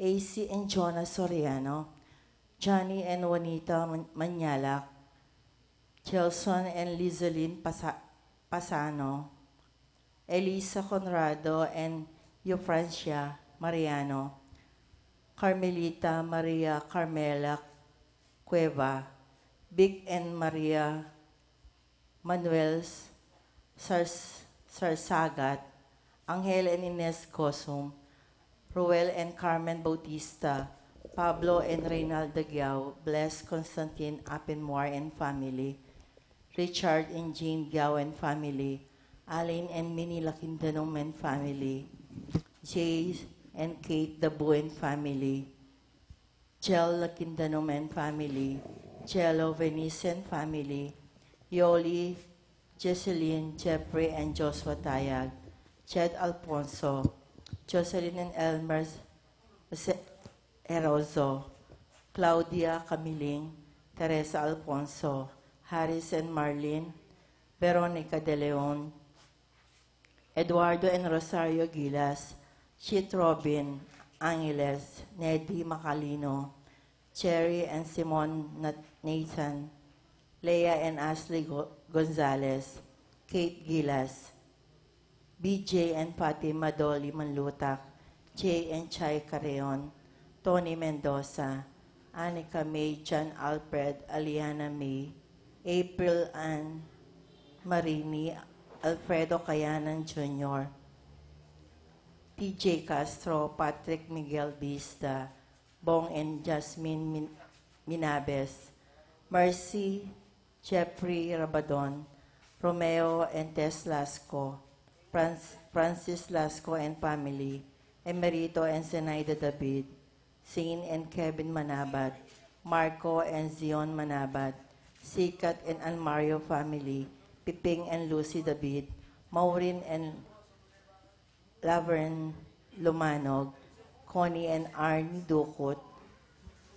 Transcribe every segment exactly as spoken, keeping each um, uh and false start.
A C and Jonah Soriano, Johnny and Juanita Man-, Mañalac, Chelson and Lizalyn Pasa-, Pasano, Elisa Conrado and Eufrancia Mariano, Carmelita Maria Carmela Cueva, Vic and Maria Manuel Sars-, Sarsagat, Angel and Ines Gosum, Ruel and Carmen Bautista, Pablo and Reynalda Giao, Bless Constantine Apenmuar and family, Richard and Jean Giao and family, Alin and Minnie Lakindanom and family, Jay and Kate Dabu and family, Chel Lakindanom and family, Chelo Venician family, Yoli, Jesselyn, Jeffrey and Joshua Tayag, Chet Alfonso, Jocelyn and Elmer Se-, Erozo, Claudia Camiling, Teresa Alfonso, Harris and Marlene, Veronica De Leon, Eduardo and Rosario Gilas, Chit Robin Angeles, Neddy Macalino, Cherry and Simon Nat-, Nathan, Leah and Ashley Go-, Gonzalez, Kate Gilas, B J and Fatima Dolly Manlutak, Jay and Chai Carreon, Tony Mendoza, Anika May, John Alfred, Aliana May, April Ann Marini, Alfredo Kayanan Junior, T J Castro, Patrick Miguel Vista, Bong and Jasmine Min-, Minabes, Mercy, Jeffrey Rabadon, Romeo and Tess Lasco, Franz-, Francis Lasco and family, Emerito and Zenaida David, Zane and Kevin Manabat, Marco and Zion Manabat, Sikat and Almario family, Piping and Lucy David, Maureen and Laverne Lumanog, Connie and Arnie Ducut,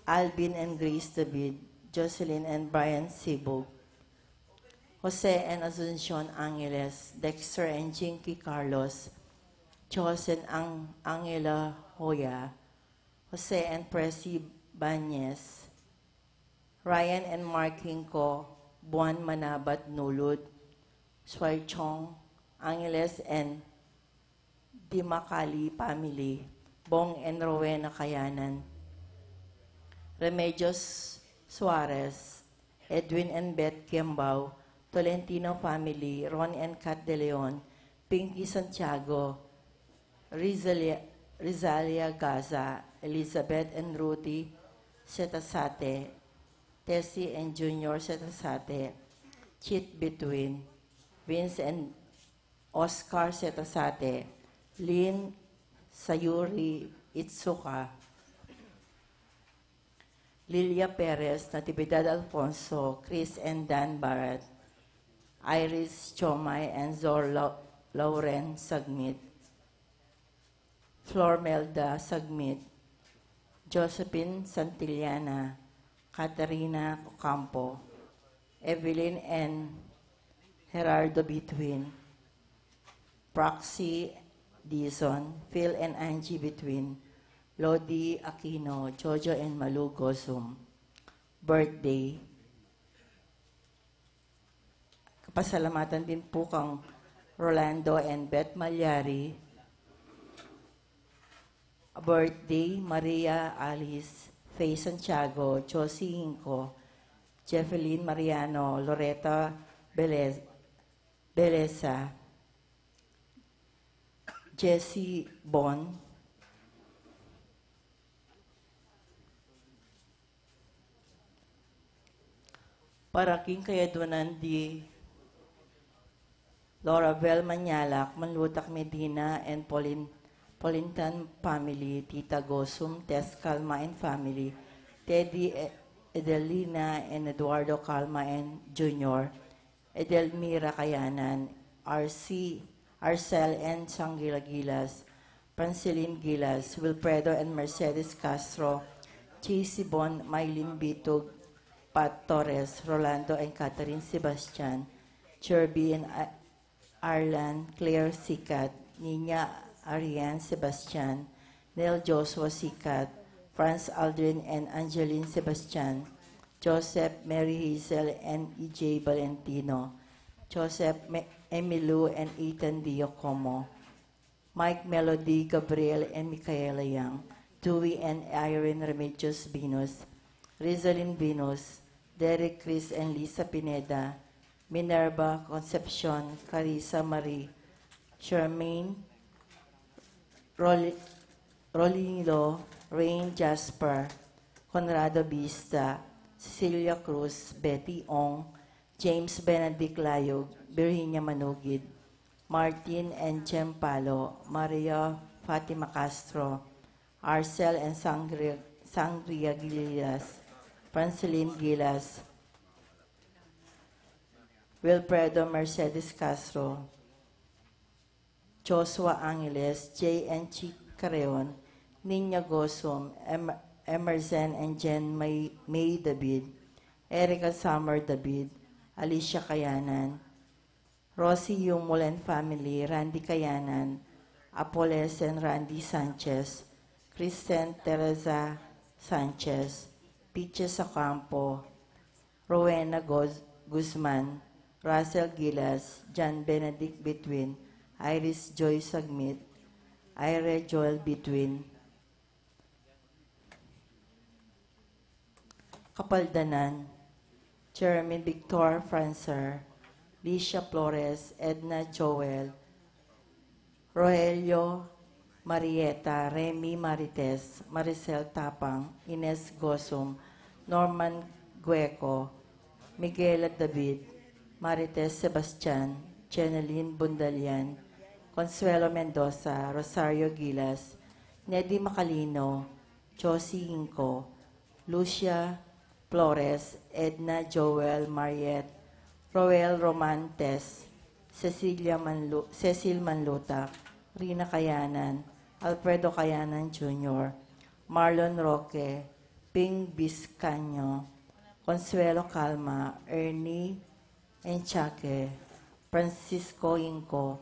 Alvin and Grace David, Jocelyn and Brian Sibug, Jose and Asuncion Angeles, Dexter and Jinky Carlos, Jos and Ang-, Angela Hoya, Jose and Presi Bañez, Ryan and Mark Hinco, Buan Manabat Nulud, Suay Chong, Angeles and Dimacali family, Bong and Rowena Kayanan, Remedios Suarez, Edwin and Beth Kiambao, Tolentino family, Ron and Kat De Leon, Pinky Santiago, Rizalia, Rizalia Gaza, Elizabeth and Rudy Setasate, Tessie and Junior Setasate, Chit Between, Vince and Oscar Setasate, Lynn Sayuri Itsuka, Lilia Perez, Natividad Alfonso, Chris and Dan Barrett, Iris Chomay and Zor Lau-, Lauren Sagmit, Flormelda Sagmit, Josephine Santillana, Katarina Ocampo, Evelyn and Gerardo Between, Proxy Dizon, Phil and Angie Between, Lodi Aquino, Jojo and Malu Gozum. Birthday. Kapasalamatan din po kang Rolando and Beth Malyari. Birthday, Maria Alice Faye Santiago, Josie Hinco, Jefelyn Mariano, Loretta Belez-, Beleza, Jessie Bon, para king kayadwanan di Laura Bell Manyalak, Manlutak Medina, and Paulin-, Paulintan family, Tita Gosum, Tess Calma and family, Teddy, E-, Edelina, and Eduardo Calma and Junior, Edelmira Kayanan, R C, Arcel and Sangila Gilas, Francelin Gilas, Wilfredo and Mercedes Castro, J C Bon, Mylene Bitug, Pat Torres, Rolando and Catherine Sebastian, Jerby and A-, Arlan, Claire Sicat, Nina Arian Sebastian, Nel Joshua Sikat, Franz Aldrin and Angeline Sebastian, Joseph Mary Hazel and E J Valentino, Joseph Me- Emilu and Ethan Diocomo, Mike Melody, Gabriel and Micaela Yang, Dewey and Irene Remedios Venus, Rizalin Venus, Derek Chris and Lisa Pineda, Minerva Concepcion, Carissa Marie, Charmaine, Rol- Rolino, Rain Jasper, Conrado Vista, Cecilia Cruz, Betty Ong, James Benedict Layog, Virginia Manugid, Martin and Jem Palo, Maria Fatima Castro, Arcel and Sangria, Sangria Gilas, Franceline Gilas, Wilfredo Mercedes Castro, Joshua Angeles, J N G Careon, Nina Gosum, Em- Emerson and Jen May, May David, Erica Summer David, Alicia Kayanan, Rosie Yumul and family, Randy Kayanan, Apoles and Randy Sanchez, Kristen Teresa Sanchez, Piches Ocampo, Rowena Goz- Guzman, Russell Gilas, John Benedict Between, Iris Joy Sagmit, Ira Joel Between, Kapaldanan, Jeremy Victor Francer, Licia Flores, Edna Joel, Rogelio Marieta, Remy Marites, Maricel Tapang, Ines Gosum, Norman Gueco, Miguela David, Marites Sebastian, Jeneline Bundalian, Consuelo Mendoza, Rosario Gilas, Nedi Macalino, Josie Inco, Lucia Flores, Edna Joel Mariet, Roel Romantes, Cecilia Manlu- Cecil Manluta, Rina Kayanan, Alfredo Kayanan Junior, Marlon Roque, Ping Biscaño, Consuelo Calma, Ernie Enchaque, Francisco Inco,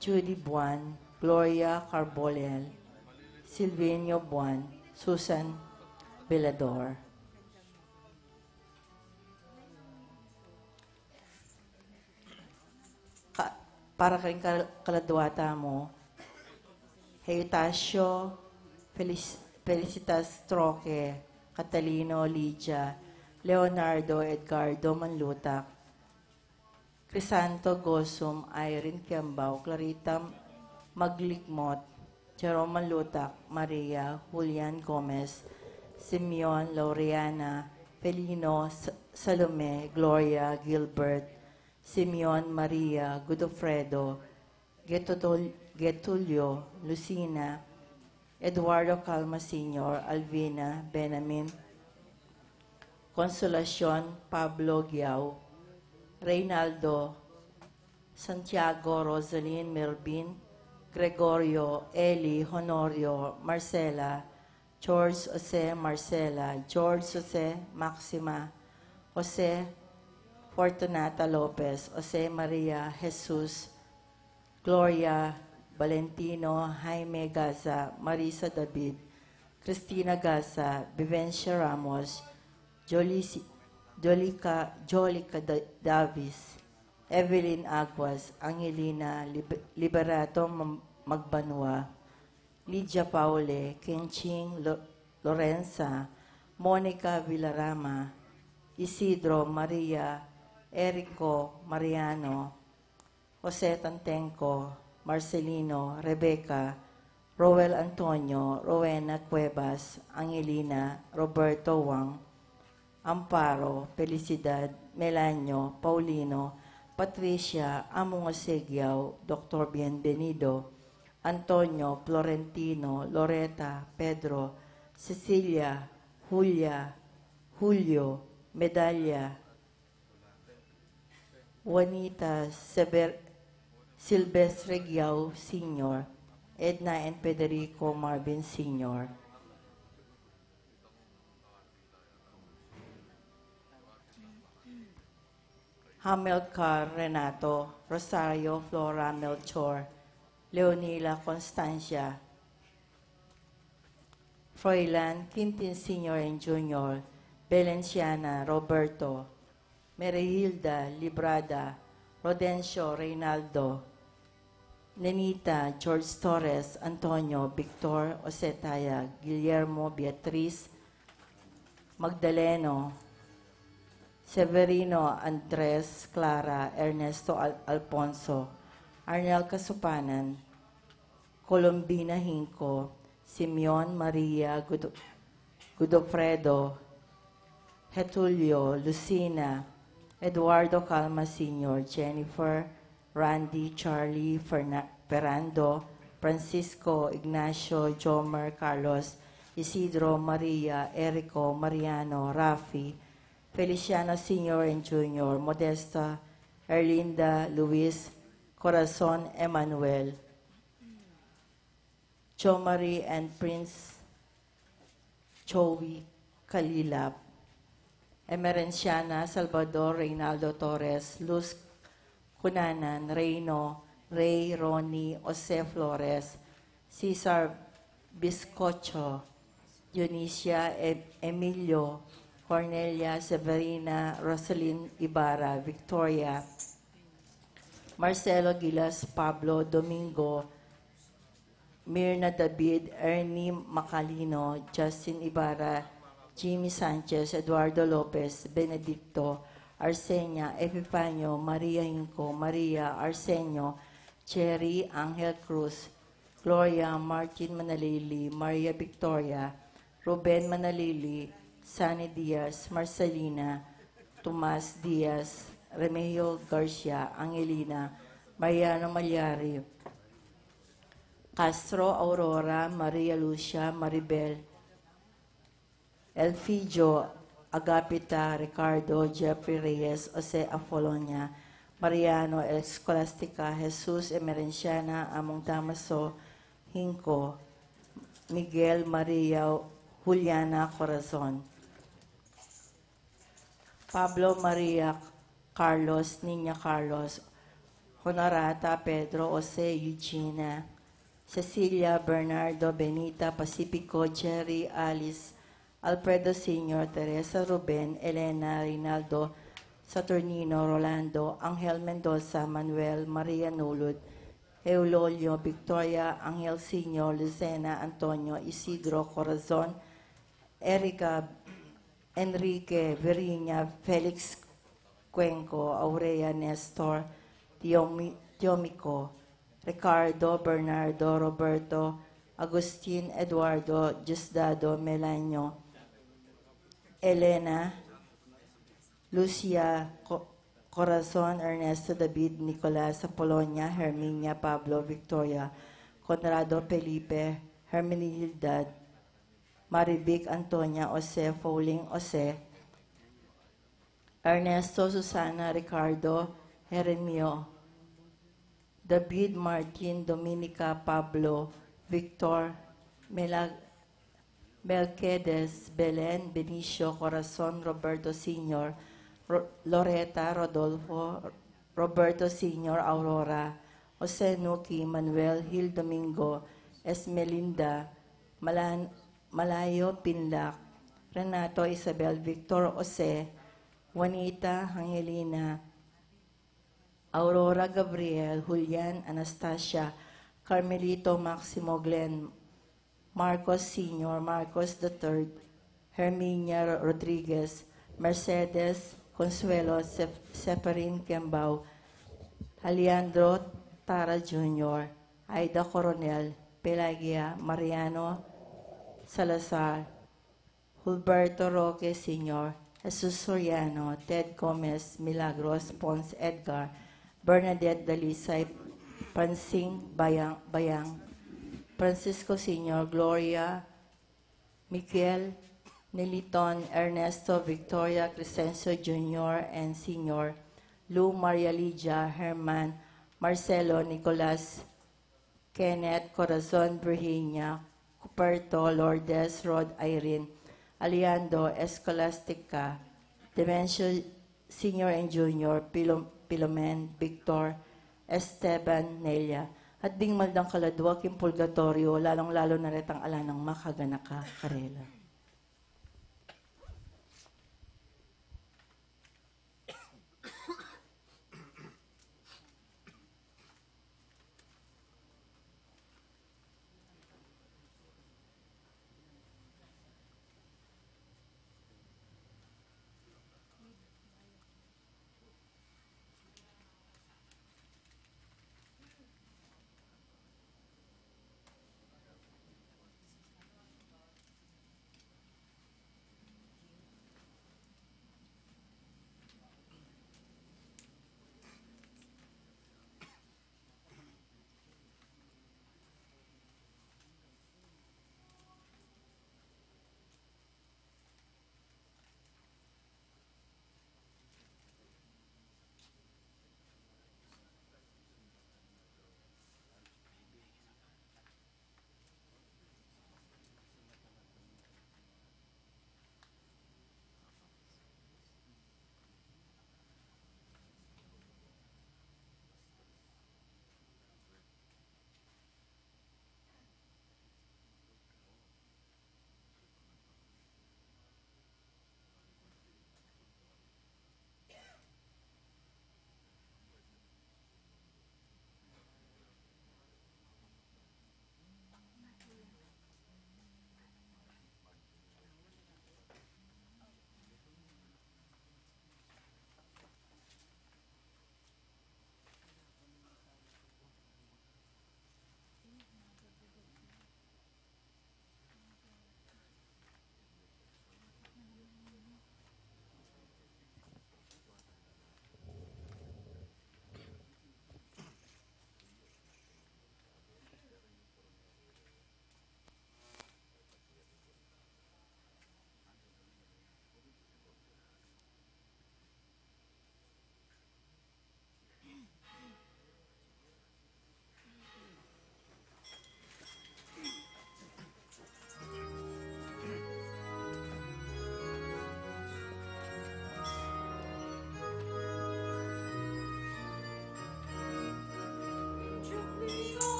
Judy Buan, Gloria Carbolel, Silvino Buan, Susan Velador. Ka- para keng kal- kaladwa tamu, Eutasio Felic- Felicitas Troque, Catalino Lidia, Leonardo Edgardo Manlutak, Crisanto Gosum, Irene Kiambao, Clarita Magligmot, Jerome Manlutak, Maria, Julian Gomez, Simeon, Laureana, Felino, S- Salome, Gloria, Gilbert, Simeon, Maria, Godofredo, Getutol- Getulio, Lucina, Eduardo Calma Senior, Alvina, Benamin, Consolacion, Pablo Giao, Reynaldo, Santiago, Rosalyn, Mervin, Gregorio, Eli, Honorio, Marcela, George Jose, Marcela, George Jose, Maxima, Jose Fortunata Lopez, Jose Maria, Jesus, Gloria, Valentino, Jaime Gaza, Marisa David, Cristina Gaza, Vivencia Ramos, Jolici- Jolica, Jolica Da- Davis, Evelyn Aguas, Angelina Lib- Liberato Mam- Magbanua, Lydia Paule, Kenching Lo- Lorenza, Monica Villarama, Isidro Maria, Erico Mariano, Jose Tantenco, Marcelino, Rebecca, Roel Antonio, Rowena Cuevas, Angelina, Roberto Wang, Amparo, Felicidad, Melanio, Paulino, Patricia, Among Jose Giao, Doctor Bienvenido, Antonio, Florentino, Loreta, Pedro, Cecilia, Julia, Julio, Medalla, Juanita, Sever- Silvestre Giao Senior, Edna and Federico Marvin Senior, Hamilcar Renato, Rosario Flora Melchor, Leonila Constancia, Froilan Quintin Senior and Junior, Belenciana Roberto, Merihilda Librada, Rodencio Reynaldo, Nenita George Torres, Antonio Victor, Osetaya Guillermo, Beatriz Magdaleno, Severino Andres, Clara, Ernesto Al- Alfonso, Arnel Kasupanan, Colombina Hinco, Simeon Maria Gudo- Godofredo, Getulio, Lucina, Eduardo Calma Senior, Jennifer, Randy, Charlie, Ferna- Fernando, Francisco, Ignacio, Jomer, Carlos, Isidro, Maria, Erico, Mariano, Rafi, Feliciano Senior and Junior, Modesta, Erlinda, Luis, Corazon, Emmanuel, Jomari and Prince Joey Kalilap, Emerenciana Salvador, Reynaldo Torres, Luz Cunanan, Reyno, Rey, Ronnie, Jose Flores, Cesar Biscocho, Dionisia, E- Emilio, Cornelia, Severina, Rosalyn Ibarra, Victoria, Marcelo Gilas, Pablo, Domingo, Mirna David, Ernie Macalino, Justin Ibarra, Jimmy Sanchez, Eduardo Lopez, Benedicto, Arsenia, Epifanio, Maria Hinco, Maria, Arsenio, Cherry, Angel Cruz, Gloria, Martin Manalili, Maria Victoria, Ruben Manalili, Sunny Diaz, Marcelina, Tomas Diaz, Remigio Garcia, Angelina, Mariano Malyari, Castro, Aurora, Maria Lucia, Maribel, Elfidio, Agapita, Ricardo, Jeffrey Reyes, Jose Apolonia, Mariano, Escolastica, Jesus, Emerenciana, Among Damaso, Hinco, Miguel, Maria, Juliana, Corazon, Pablo, Maria, Carlos, Niña Carlos, Honorata, Pedro, Jose, Eugenia, Cecilia, Bernardo, Benita, Pacifico, Jerry, Alice, Alfredo Senior, Teresa, Ruben, Elena, Reynaldo, Saturnino, Rolando, Angel Mendoza, Manuel, Maria Nulud, Eulolio, Victoria, Angel Senior, Lucena, Antonio, Isidro, Corazon, Erica, Enrique, Virginia, Felix, Cuenco, Aurea, Nestor, Tiomi- Tiomico, Ricardo, Bernardo, Roberto, Agustin, Eduardo, Diosdado, Melanio, Elena, Lucia, Co- Corazon, Ernesto, David, Nicolas, Apolonia, Herminia, Pablo, Victoria, Conrado, Felipe, Hermenilda, Marivic, Antonia, Jose, Pauling, Jose, Ernesto, Susana, Ricardo, Jeremio, David, Martin, Dominica, Pablo, Victor, Mela- Melquiades, Belen, Benicio, Corazon, Roberto Senior, Ro- Loreta, Rodolfo, Roberto Senior, Aurora, Jose Nuki, Manuel, Gil Domingo, Esmelinda, Malan- Malayo, Pinlac, Renato, Isabel, Victor, Jose, Juanita, Angelina, Aurora, Gabriel, Julian, Anastasia, Carmelito, Maximo, Glenn, Marcos Senior, Marcos the third, Herminia Ro- Rodriguez, Mercedes, Consuelo, Sef- Seferin, Kembao, Alejandro, Tara Junior, Aida Coronel, Pelagia, Mariano Salazar, Hulberto Roque Senior, Jesus Soriano, Ted Gomez, Milagros Pons, Edgar, Bernadette Dalisay, Pansing Bayang, Bayang, Francisco Senior, Gloria, Miguel, Neliton, Ernesto, Victoria, Crescencio Junior and Senior, Lou, Maria Lydia, Herman, Marcelo, Nicolas, Kenneth, Corazon, Virginia, Cuperto, Lourdes, Rod, Irene, Alejandro, Escolastica, Demencio Senior and Junior, Pilo- Pilomen, Victor, Esteban, Nelia, at ding maldang kaladua king purgatoryo, lalung-lalu na retang ala nang makaganaka karela.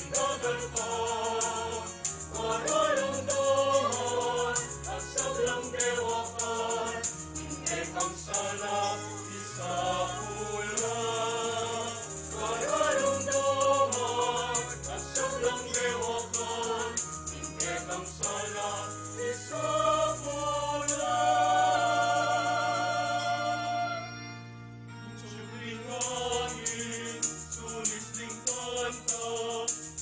Gagal pa, mararamdaman at sablang dewakan, ing kekang sala isapul la. Mararamdaman at sablang dewakan, ing kekang sala isapul la. Ing tiyuk ning angin, sulis ning kanta,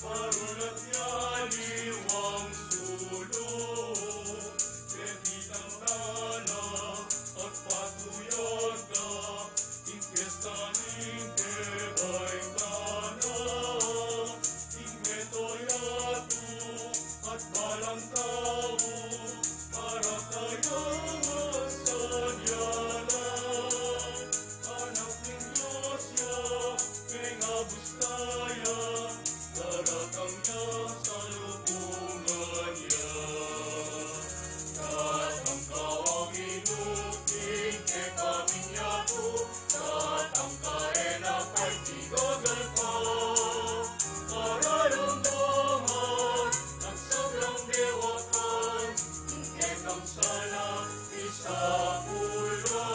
parulat nia aliwang sulu. Pepitang tana, at patuyag da, ing piesta ning kebay tana, ing meto yatu, at balang tau, para kaya masadya la. Anak ning Dios ya, mengabus da ya, daratang ya, salubungan ya. Datang ka, O Ginu, king kekami yatu, datang ka, e na paikigagal pa. Mararamdaman at sablang dewakan, ing kekang sala isapul la.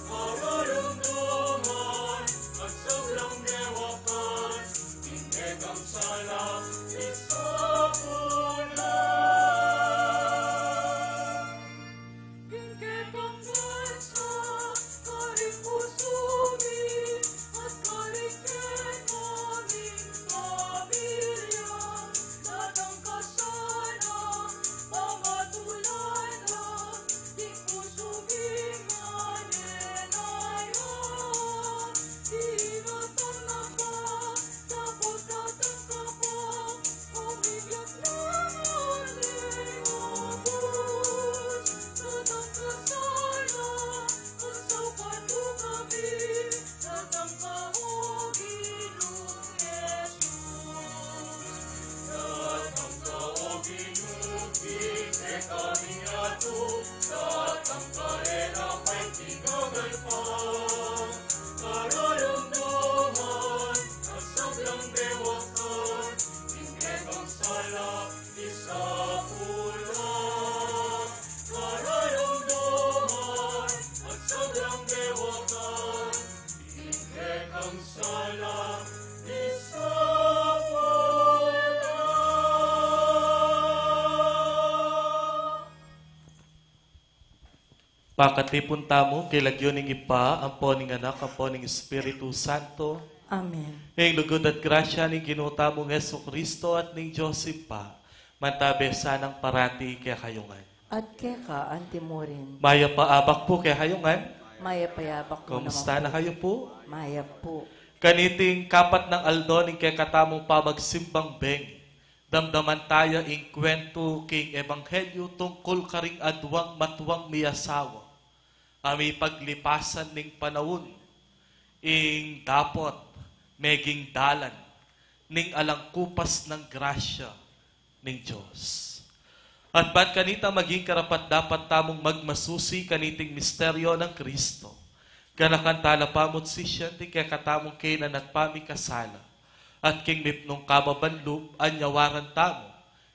Mararamdaman at sablang dewakan, ing kekang sala isapul la. Ing kekang bansa karing pusu mi, at karing kekaming pamilya, datang ka sana, pamatulan na, ing pusu ming manenaya. Ingatan na ka, Mararamdaman at sablang dewakan, ing kekang sala isapul la. Mararamdaman at sablang dewakan, ing kekang sala isapul la. Pakatipun tamu king lagyu ning Ibpa, ampo ning Anak, ampo ning Espiritu Santo. Amen. Ing lugud at grasya ning Ginu tamung Jesucristo at ning Dios Ibpa, mantabe sanang parati kekayu ngan. At keka antimurin. Mayap a abak pu kekayu ngan. Mayap a abak pu. Kumusta na kayu pu? Mayap pu. Kaniting kapat nang aldo ning kekatamung pamagsimbang bengi, damdaman taya ing kwentu king Ebanghelyu tungkul karing aduang matuang miasawa a mipaglipasan ning panaun, ing dapot meging dalan ning alang kupas nang grasya ning Dios. At ban kanita maging karapat-dapat tamung magmasusi kaniting misteryo nang Kristo, ganakan tala pamu't sisian ding kekatamung kainan at pamikasala, at king mipnung kababan lub anyawaran tamu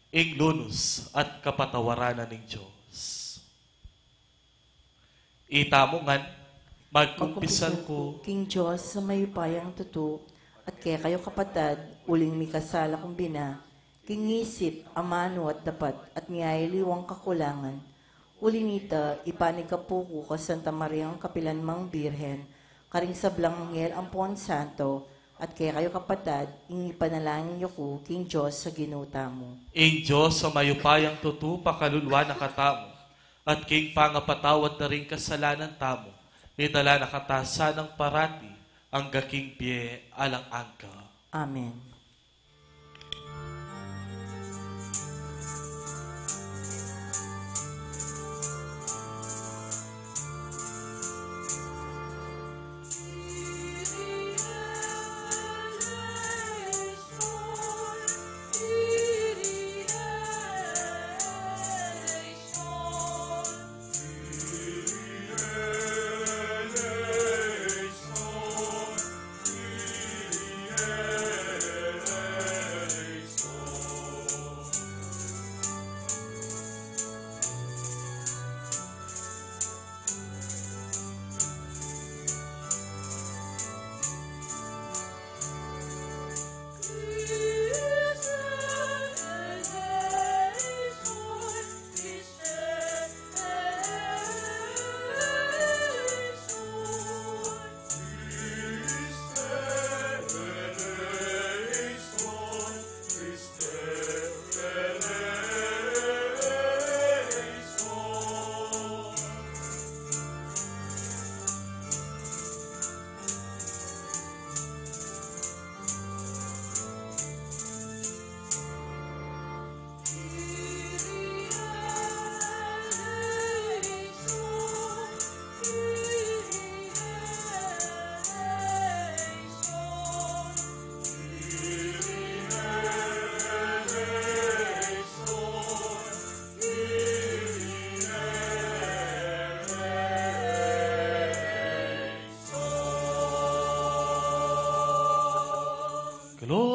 ing lunus at kapatawaran na ning Dios. Itamu ngan, magkumpisal ku king Dios a mayupayang tutu, at kekayu kapatad, uling mikasala kung bina, king isip, amanu at dapat, at miyaliwang kakulangan. Uli nita, ipanikapu ku kang Santa Mariang kapilanmang Birhen, karing sablang anghel ampon santo, at kekayu kapatad, ing ipanalangin yu ku king Dios a Ginu tamu. Ing Dios a mayupayang tutu, pakaluluan na katamu, at king pangapatawad na ring kasalanan tamu, idala na kata sanang parati angga king bie alang angga. Amen.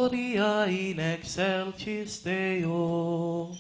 Gloria in excelsis Deo.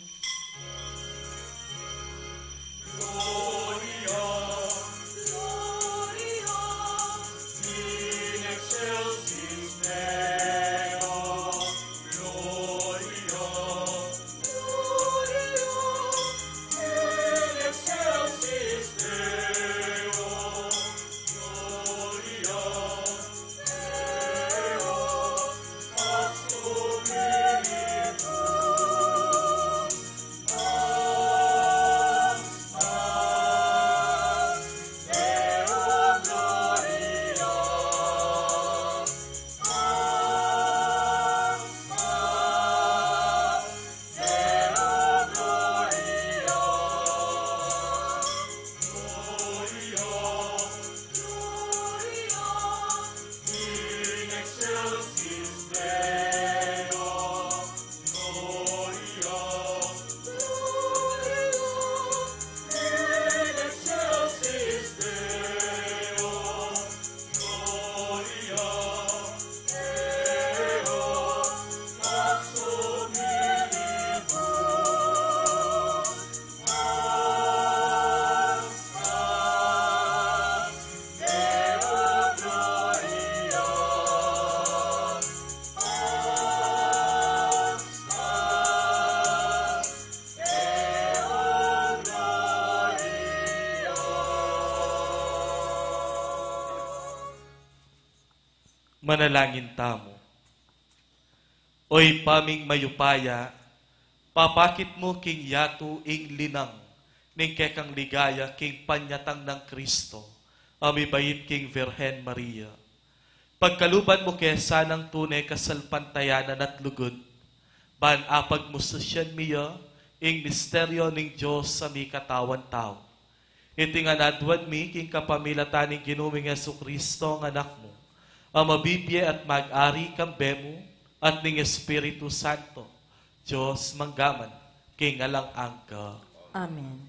Manalangin tamu. O Ibpa ming mayupaya, papakit mu king yatu ing linang ning kekang ligaya king panyatang nang Kristo a mibait king Virgen Maria. Pagkaluban mu ke sanang tune kasalpantayanan at lugud, ban apagmususian mi ya ing misteryo ning Dios a mikatawan tau. Iti ngan aduan mi king kapamilatan ning Ginu ming Jesucristo a Anak mu, a mabibie at mag-ari kambe mu at ning Espiritu Santo, Dios mangga man king alang angga. Amen.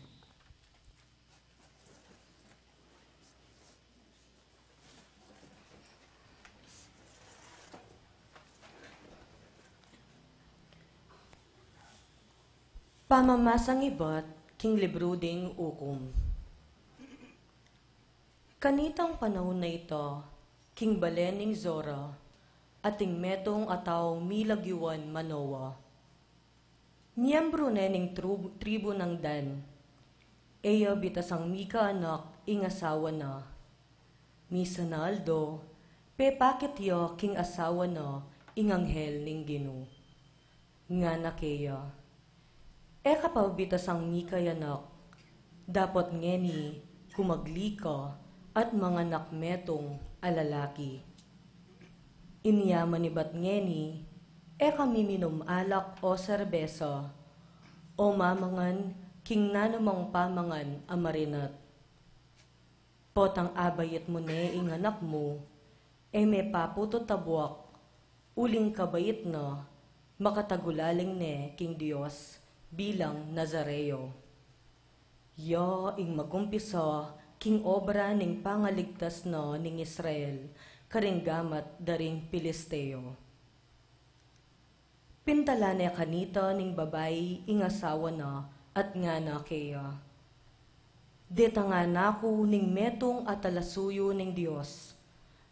Pamamasang ibat king libru ding Ukum. Kanitang panaun a ita, king bale ning Zora, ating metung a taung milagyuan Manoa. Miyembru ne ning trub-, tribu nang Dan. E ya bitasang mikaanak ing asawa na. Misan a aldo, pepakit ya king asawa na ing anghel ning Ginu. Ngana keya, "E ka pa bitasang mikayanak, dapot ngeni kumagli ka at manganak metung a lalaki. Inya manibat ngeni, e ka miminum alak o serbesa, o mamangan king nanumang pamangan a marinat. Potang abait mu ne ing anak mu, e me paputut a buak, uling kabait na, makatagulaling ne king Dios bilang Nazareo." Ya ing magumpisa king obra ning pangaligtas na ning Israel karing gamat da ring Pilisteo. Pintala ne kanita ning babai ing asawa na at ngana keya, "Deta ngana ku ning metung a talasuyu ning Dios,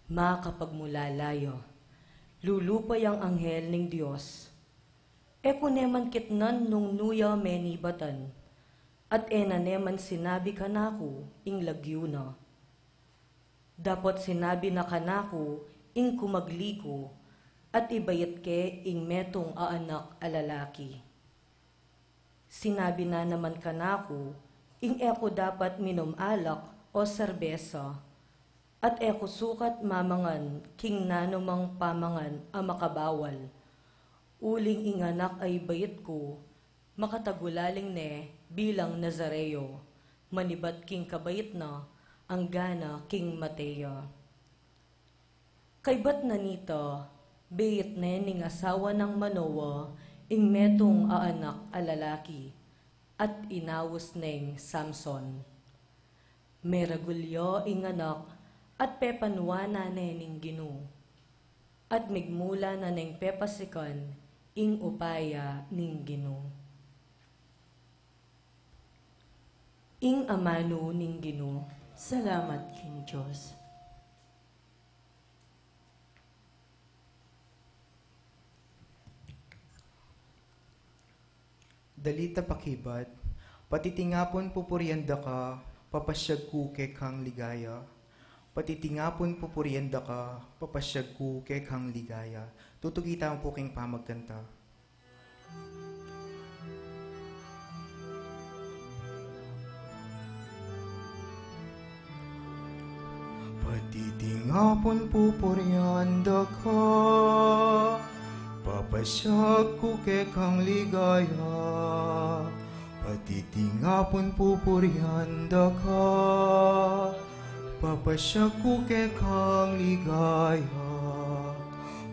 makapagmulala ya. Lulupa yang anghel ning Dios. E ku ne man kitnan nung nu ya menibatan, at e na ne man sinabi kanaku ing lagyu na. Dapot sinabi na kanaku ing kumagli ku, at ibait ke ing metung a anak a lalaki. Sinabi na naman kanaku ing e ku dapat minum alak o serbesa, at e ku sukat mamangan king nanumang pamangan a makabawal, uling ing anak a ibait ku, makatagulaling ne bilang Nazareo, manibat king kabait na, anggana king mate ya." Kaybat na nita, beit ne ning asawa nang Manoa ing metung a anak a lalaki, at inaus neng Samson. Meragul ya ing anak, at pepanuanan ne ning Ginu. at migmula na neng pepasikan ing upaya ning Ginu. Ing amanu ning Ginu. Salamat king Dios. Dalita pakibat. Patitingapun pupurian da ka, papasyag ku kekang ligaya. Patitingapun pupurian da ka, papasyag ku kekang ligaya. Tutuki tamu pu king pamagkanta. Patitingapun pupurian da ka, papasyag ku kekang ligaya. Patitingapun pupurian da ka, papasyag ku kekang ligaya.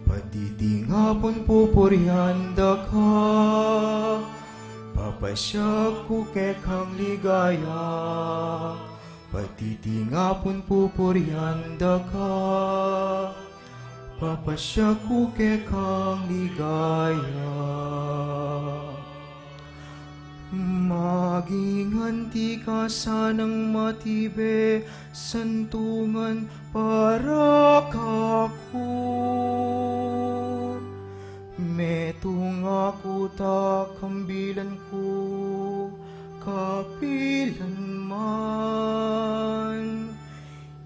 Patitingapun pupurian da ka, papasyag ku kekang ligaya. Patitingapun pupurian da ka, papasyag ku kekang ligaya. Maging anti ka sanang matibe, santungan para kaku. Metung aku ta kambilan ku, kapilan man.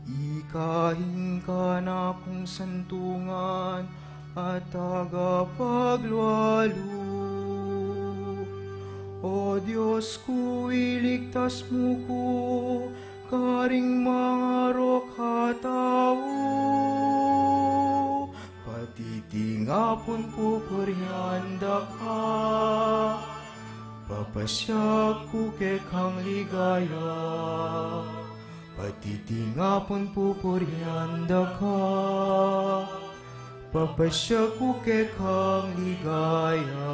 Ika ing kanakung santungan at tagapaglwalu. O Dios ku, iligtas mu ku karing mangarok a tau. Patitingapun pupurian da ka, papasyag ku kekang ligaya. Patitingapun pupurian da ka, papasyag ku kekang ligaya.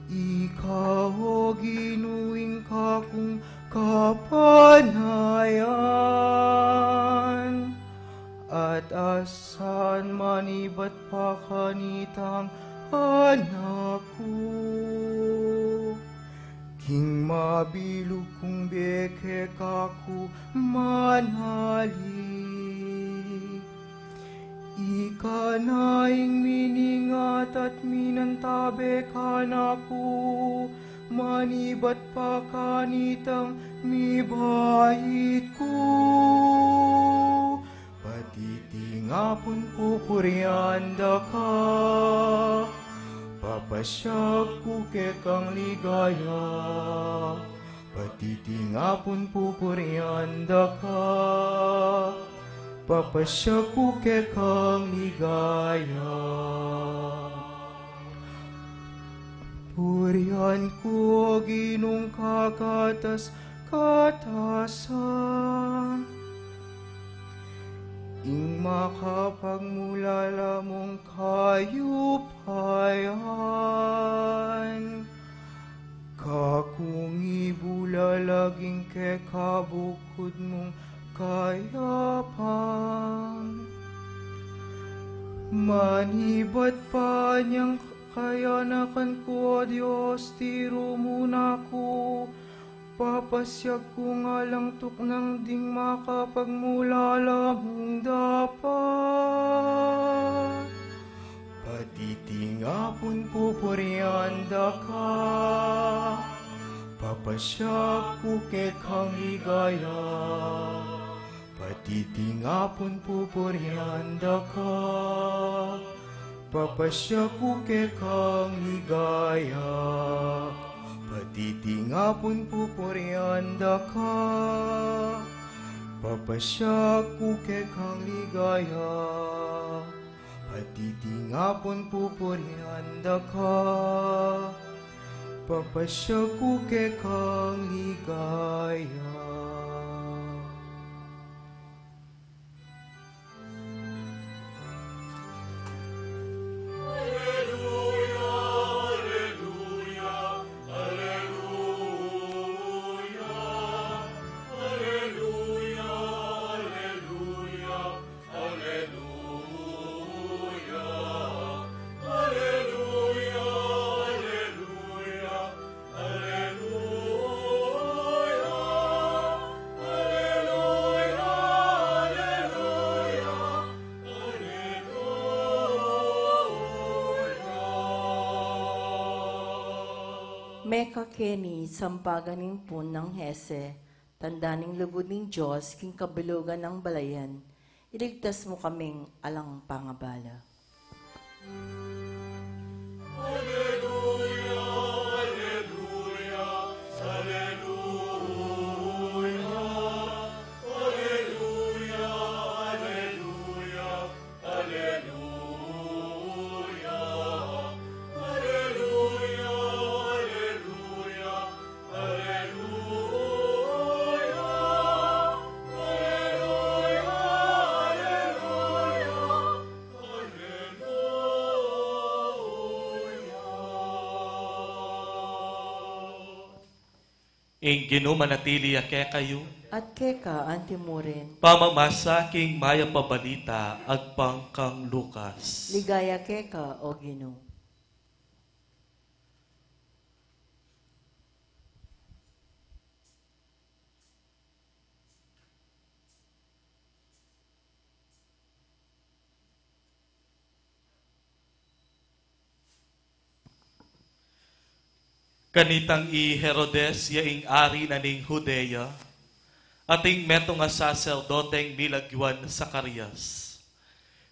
Ika, o Ginu, ing kakung kapanayan, at asan manibat pa kanitang anak ku. King mabilug kung bie keka ku manali. Ika na ing miningat at minantabe kanaku, manibat pa kanitang mibait ku. Patitingapun pupurian da ka, papasyag ku kekang ligaya. Patitingapun pupurian da ka, papasyag ku kekang ligaya. Purian ku, o Ginung kakatas-katasan, ing makapagmulala mung kayupayan. Kakung ibulalag ing kekabukud mung kayapan. Manibat pa niyang kayanakan ku, o Dios, tiru mu na ku, papasyag kung alang tuknang ding makapagmulala mung dapat. Patitingapun pupurian da ka, papasyag ku kekang ligaya. Patitingapun pupurian da ka, papasyag ku kekang ligaya. Patitingapun pupurian da ka, papasyag ku kekang ligaya. Patitingapun pupurian da ka, papasyag ku kekang ligaya. Mekakeni sampagan ning pun nang Hese, tanda ning lugud ning Dios king kabilugan nang balayan, iligtas mu kaming alang pangabala. Ing Ginu manatili ya kekayu. At keka antimurin. Pamamasa king mayap a balita agpang kang Lucas. Ligaya keka, O Ginu. Kanitang i Herodes ya ing ari na ning Judea, ating metung a saserdoteng milagyuan Zacarias.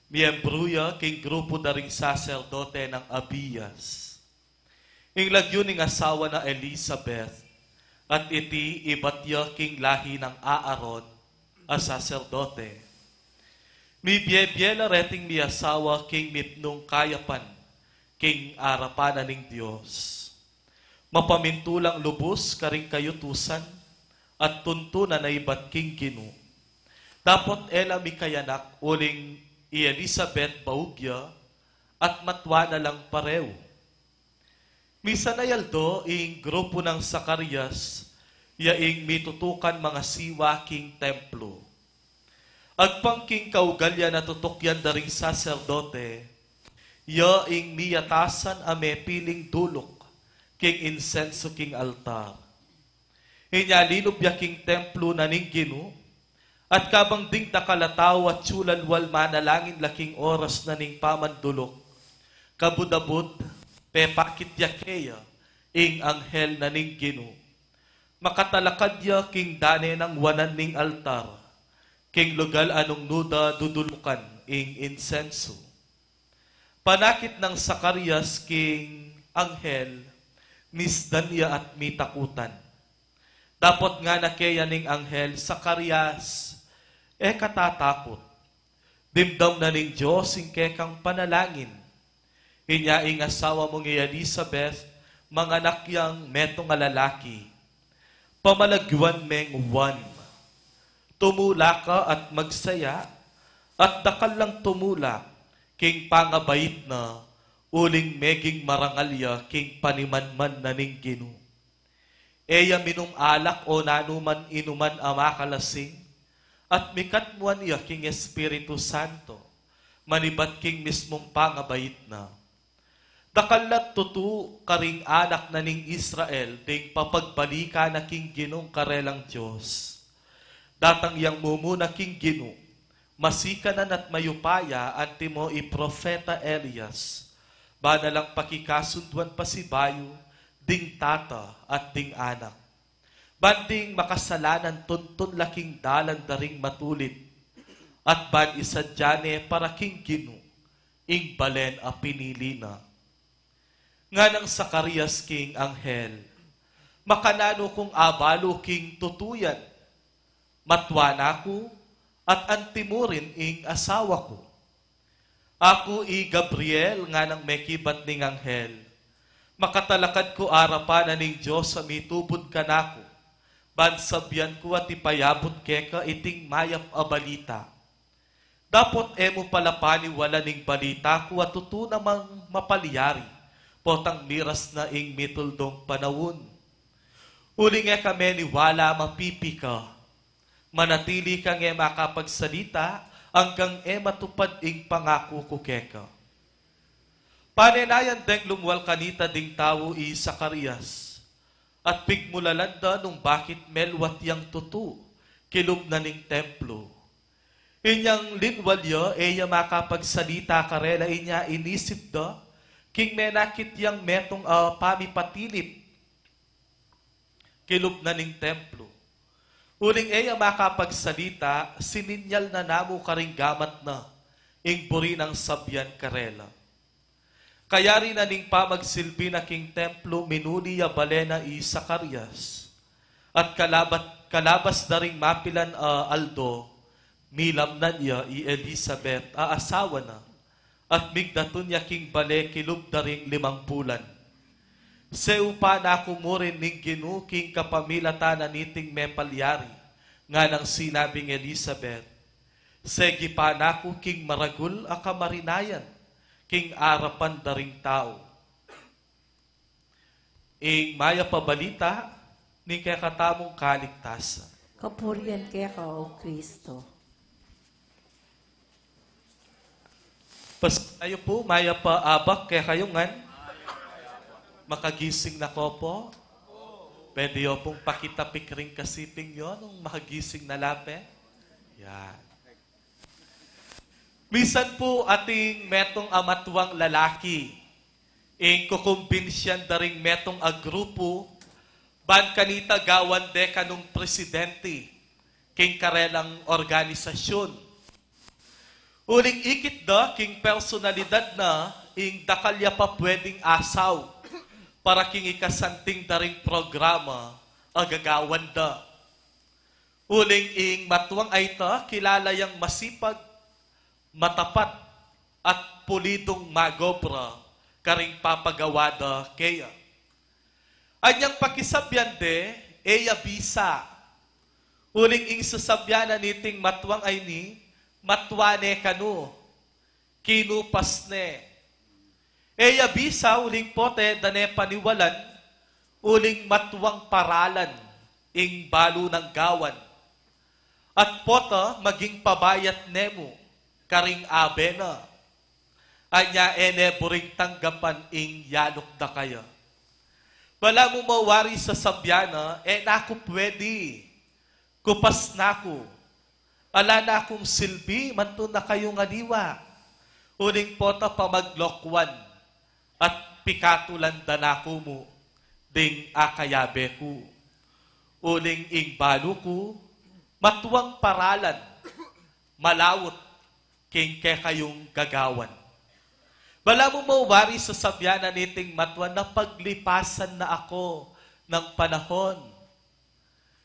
Miyembru ya king grupu da ring saserdote nang Abias. Ing lagyu ning asawa na Elisabet, at iti ibat ya king lahi nang Aaron a saserdote. Mibie-bie la reting miasawa king mipnung kayapan king arapan na ning Dios. Mapamintu lang lubus karing kayutusan at tuntunan a ibat king Ginu. Dapot e la mikayanak uling i Elisabet baug ya at matua na lang parehu. Misan a aldo ing grupu nang Zacarias ya ing mitutukan mangasiwa king templo. Agpang king kaugalyan a tutukyan da ring saserdote, ya ing miyatasan a mepiling duluk king insensu king altar. Inya linub ya king templo na ning Ginu, at kabang ding dakal a tau atyu lalwal manalangin la king oras na ning pamanduluk, kabud-abud pepakit ya keya ing anghel na ning Ginu. Makatalakad ya king dane nang wanan ning altar, king lugal a nung nu da dudulukan ing insensu. Panakit nang Zacarias king anghel, misdan ya at mitakutan. Dapot ngana keya ning anghel, "Zacarias, e ka tatakut. Dimdam na ning Dios ing kekang panalangin. Inya ing asawa mung i Elisabet, manganak yang metung a lalaki. Pamalagyuan meng Juan. Tumula ka at magsaya, at dakal lang tumula king pangabait na, uling meging marangal ya king panimanman na ning Ginu. E ya minum alak o nanuman inuman a makalasing, at mikatmuan ya king Espiritu Santo, manibat king mismung pangabait na. Dakal lang tutu karing anak na ning Israel ding papagbalikan na king Ginung karelang Dios. Datang yang mumuna king Ginu, masikanan at mayupaya, antimo i propeta Elias, ba na lang pakikasunduan pasibayu ding tata at ding anak. Ban ding makasalanan tuntun la king dalan da ring matulid, at ban isadya ne para king Ginu ing balen a pinili na." Nganang Zacarias king anghel, "Makananu kung abalu king tutu yan? Matua na ku, at antimurin ing asawa ku." "Aku i Gabriel," nganang mekibat ning anghel. "Makatalakad ku arapan na ning Dios a mitubud kanaku, ban sabian ku at ipayabut keka iting mayap a balita. Dapot e mu pala paniwalan ing balita ku a tutu namang mapalyari, potang miras na ing mituldung panaun. Uling e ka meniwala, mapipi ka. Manatili kang e makapagsalita anggang e matupad ing pangaku ku keka." Panenayan deng lumwal kanita ding tau i Zacarias, at pigmulalan da nung bakit melwat yang tutu kilub na ning templo. Inyang linwal ya, e ya makapagsalita karela, inya inisip da king menakit yang metung a pamipatilip kilub na ning templo. Uling e ya makapagsalita, sininyal na namu karing gamat na ing buri nang sabian karela. Kayari na ning pamagsilbi na king templo, minuli ya bale na i Zacarias. At kalabat-, kalabas da ring mapilan a aldo, milamnan ya i Elizabeth a asawa na, at migdatun ya king bale kilub da ring limang bulan. Seupan na ku murin ning Ginu king kapamilatan na niting mepalyari, nganang sinabing Elizabeth, segipan na ku king maragul a kamarinayan king arapan da ring tau. Ing mayap a balita ning kekatamung kaligtasan. Kapurian keka, O Kristo. Pas-, ayo pu, mayap a abak kekayu ngan. Makagising na ko pu. Pwede yu pung pakitapik ring kasiping yu nung makagising na la pe. Yan. Misan pu atin metung a matuang lalaki, ing kukumbinsian da ring metung a grupu, ban kanita gawan de kanung presidente king karelang organisasyun. Uling ikit da king personalidad na ing dakal ya pa pweding asaw para king ikasanting da ring programa a gagawan da. Uling ing matuang a ita, kilala yang masipag, matapat, at pulidung magobra karing papagawa da keya. Anyang pakisabian de, e ya bisa. Uling ing sasabian na niting matuang a ini, matua ne kanu, kinupas ne. E ya bisa uling pote da ne paniwalan, uling matuang paralan ing balu nang gawan. At pota maging pabayat ne mu karing abe na. Anya e ne buring tanggapan ing yaluk da kaya. Balamu mo wari sasabian na, e na ku pwede. Kupas na ku. Ala na kung silbi, mantu na kayung aliwa. Uling pota pamaglokwan at pikatulan da na ku mu ding akayabe ku. Uling ing balu ku, matuang paralan, malaut king kekayung gagawan. Balamu mo wari sasabian na niting matuan na paglipasan na aku ng panahon.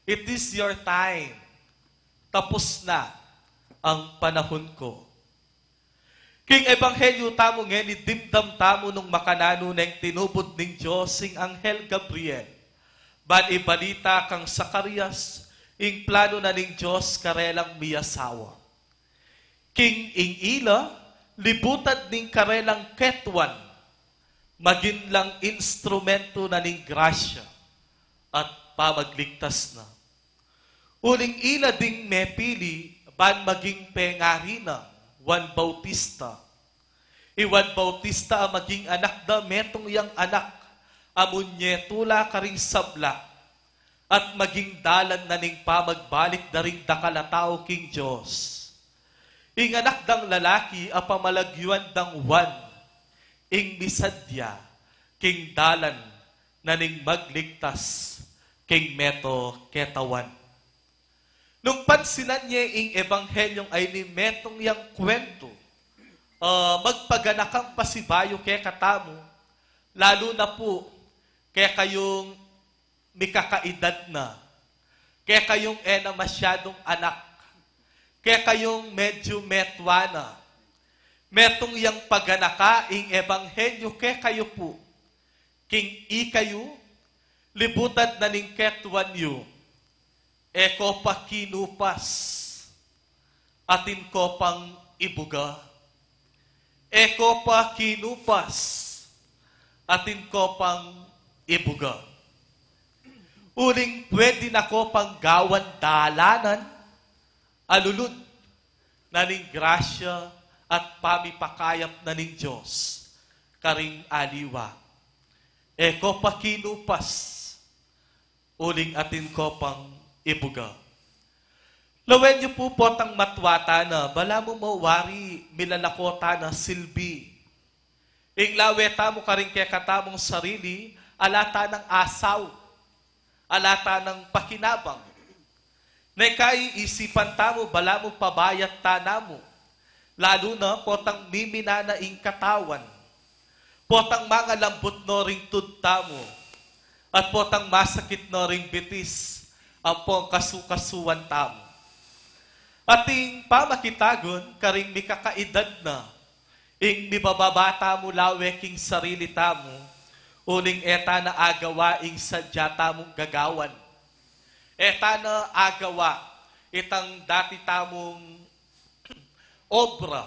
It is your time. Tapos na ang panahon ko. King ebanghelyu tamu ngeni, dimdam tamu nung makananu neng tinubud ning Dios ing anghel Gabriel ban ibalita kang Zacarias ing planu na ning Dios karelang miyasawa. King ing ila, libutan ning karelang ketuan, magin lang instrumento na ning grasya at pamagligtas na. Uling ila ding mepili ban maging pengari na, Juan Bautista. I Juan Bautista a maging anak da, metung yang anak a munye tula karing sabla at maging dalan na ning pamagbalik da ring dakal a tau king Dios. Ing anak dang lalaki a pamalagyuan dang Juan, ing misadya king dalan na ning magligtas king meto ketawan. Nung pansinan ye ing ebanghelyung ayni, metung yang kwentu, ah, magpaganakang pasibayu kekatamu, lalu na pu kekayung mikakaedad na, kekayung e na masyadung anak, kekayung medyu metua na. Metung yang paganaka ing ebanghelyu kekayu pu, king ikayu, libutan na ning ketuan yu, e ko pa kinupas, atin ko pang ibuga. E ko pa kinupas, atin ko pang ibuga. Uling pwede na ko pang gawan dalanan a lulud na ning grasya at pamipakayap na ning Dios karing aliwa. E ko pa kinupas, uling atin ko pang ibuga. Lawen yu pu potang matua tana, balamu mo wari milalako tana silbi. Ing lawe tamu karing kekatamung sarili, ala tanang asaw. ala ta nang pakinabang. Neka, isipan tamu, balamu pabayat ta namu. Lalu na potang miminan na ing katawan. Potang mangalambut no ring tud tamu. At potang masakit no ring bitis ampong kasukasuan tamu. At ing pamakitagun karing mikakaedad na, ing mibababa tamu lawe king sarili tamu, uling e ta na agawa ing sadya tamung gagawan. E ta na agawa itang dati tamung obra.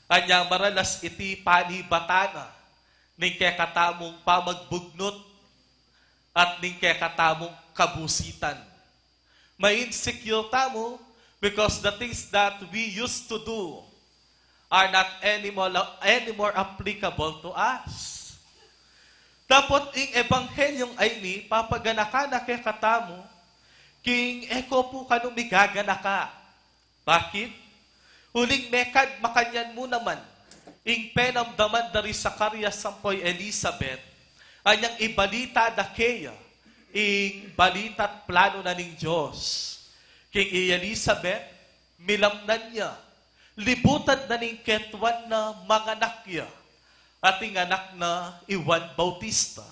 Anya maralas iti panibatan na ning kekatamung pamagbugnut at ning kekatamung kabusitan. Ma-insecure tamu because the things that we used to do are not anymore, anymore applicable to us. Dapot ing ebanghelyung ayni, papaganaka na kekatamu king e ko pu kanu migaganaka. Bakit? Uling mekad makanyan mu naman ing penamdaman da ri Zacarias ampo i Elizabeth, anyang ibalita da keya ing balita't planu na ning Dios. King i Elizabeth, milamnan ya, libutan na ning ketuan na manganak ya, at ing anak na i Juan Bautista.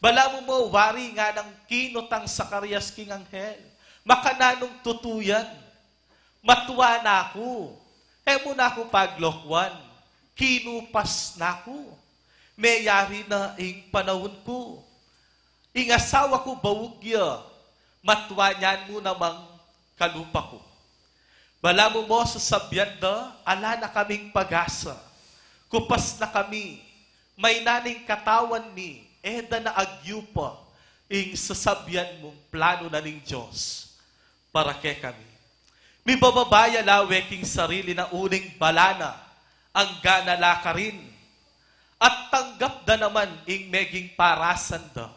Balamu mo wari nganang kinutang Zacarias king anghel, makananung tutu yan? Matua na ku, e mu na ku paglokuan, kinupas na ku, meyari na ing panaun ku. Ing asawa ku baug ya, matua nyan mu namang kalupa ku. Balamu mo sasabian da, ala na kaming pag-asa. Kupas na kami, maynan ing katawan mi, e da na agyupa ing sasabian mung planu na ning Dios para kekami. Mibababa ya lawe king sarili na uling bala na, angga na la karin. At tanggap da naman ing meging parasan da.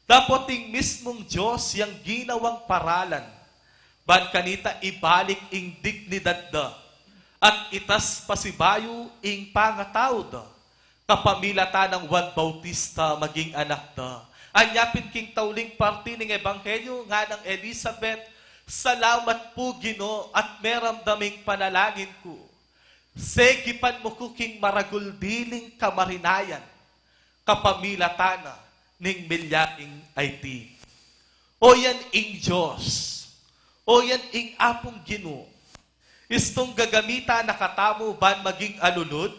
Dapot ing mismung Dios yang ginawang paralan, ban kanita ibalik ing dignidad da, at itas pasibayu ing pangatau da, kapamilatan nang Juan Bautista maging anak da. Anya pin king tauling parti ning ebanghelyu, nganang Elizabeth, salamat pu Ginu, at meramdam ing panalangin ku. Segipan mu ku king maragul diling kamarinayan, kapamilatan na ning milyaring aiti. O yan ing Dios, o yan ing Apung Ginu. Istung gagamitan na katamu ban maging alulud,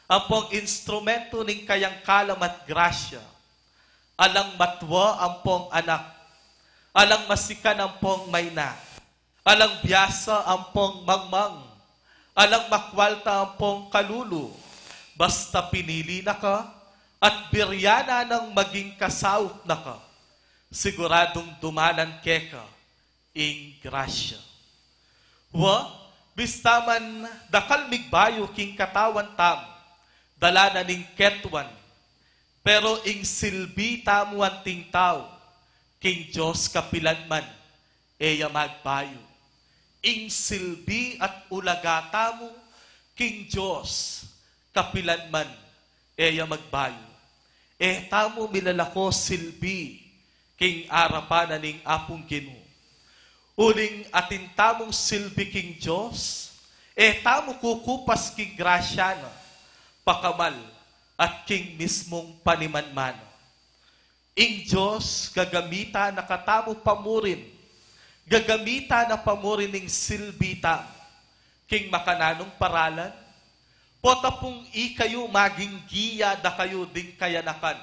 ampong instrumento ning kayang kalam at grasya. Alang matua ampong anak, alang masikan ampong mayna, alang biasa ampong mangmang, alang makwalta ampong kalulu, basta pinili na ka at biryan na nang maging kasaup na ka, siguradung dumanan keka ing grasya. Wa, bista man dakal migbayu king katawan tamu, dala na ning ketuan, pero ing silbi tamu anting tau, king Dios kapilan man, e ya magbayu. Ing silbi at ulaga tamu king Dios kapilan man, e ya magbayu. E tamu milalako silbi king arapan na ning Apung Ginu. Uling atin tamung silbi king Dios, e tamu kukupas king grasya na, pakamal at king mismung panimanman na. Ing Dios gagamitan na katamu pamurin, gagamitan na pamurin ing silbi tamu. King makananung paralan, pota pung ikayu maging giya da kayu ding kayanakan.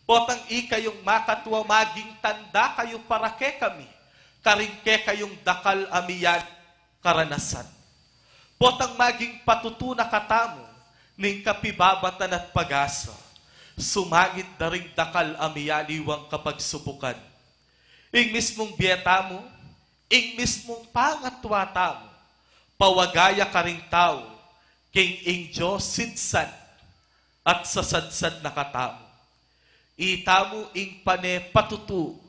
Potang ikayung makatua maging tanda kayu para kekami, karing kekayung dakal a miyading karanasan. Potang maging patutu na katamu ning kapibabatan at pag-asa, sumangid da ring dakal a miyaliwang kapagsubukan. Ing mismung bie tamu, ing mismung pangatua tamu, pawaga ya karing tau, king ing Dios sidsad at sasadsad na katamu. Itamu ing pane patutu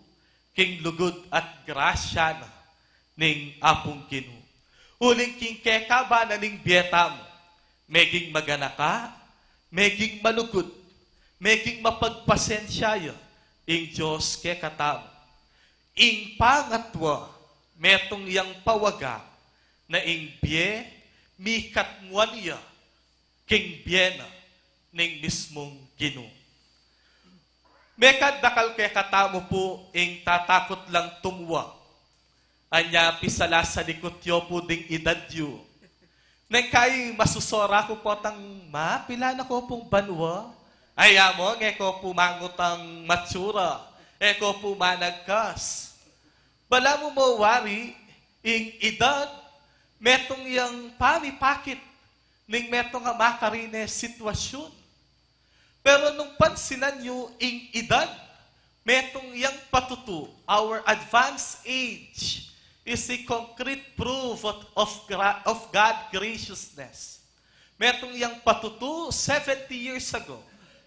king lugud at grasya na ning Apung Ginu. Uling king kekaban na ning bie tamu, meging maganaka, meging malugud, meging mapagpasensya ya ing Dios kekatamu. Ing pangatwa, metung yang pawaga na ing bie, mikatmuan ya king bie na ning mismung Ginu. Mekad dakal kekatamu pu ing tatakut lang tumuwa. Anya pisalasalikut yu pu ding idad yu. Neng kai masusora ku potang, "Ma, pila na ko pung banua?" Ay, amo, nge ko pu mangutang matsura, e ko pu managkas. Balamu mo wari, ing idad, metung yang pamipakit ning metung a makarine sitwasyun. Pero nung pansinan yu ing idad, metung yang patutu, our advanced age is a concrete proof of, of, gra- of God graciousness. Metung yang patutu, seventy years ago,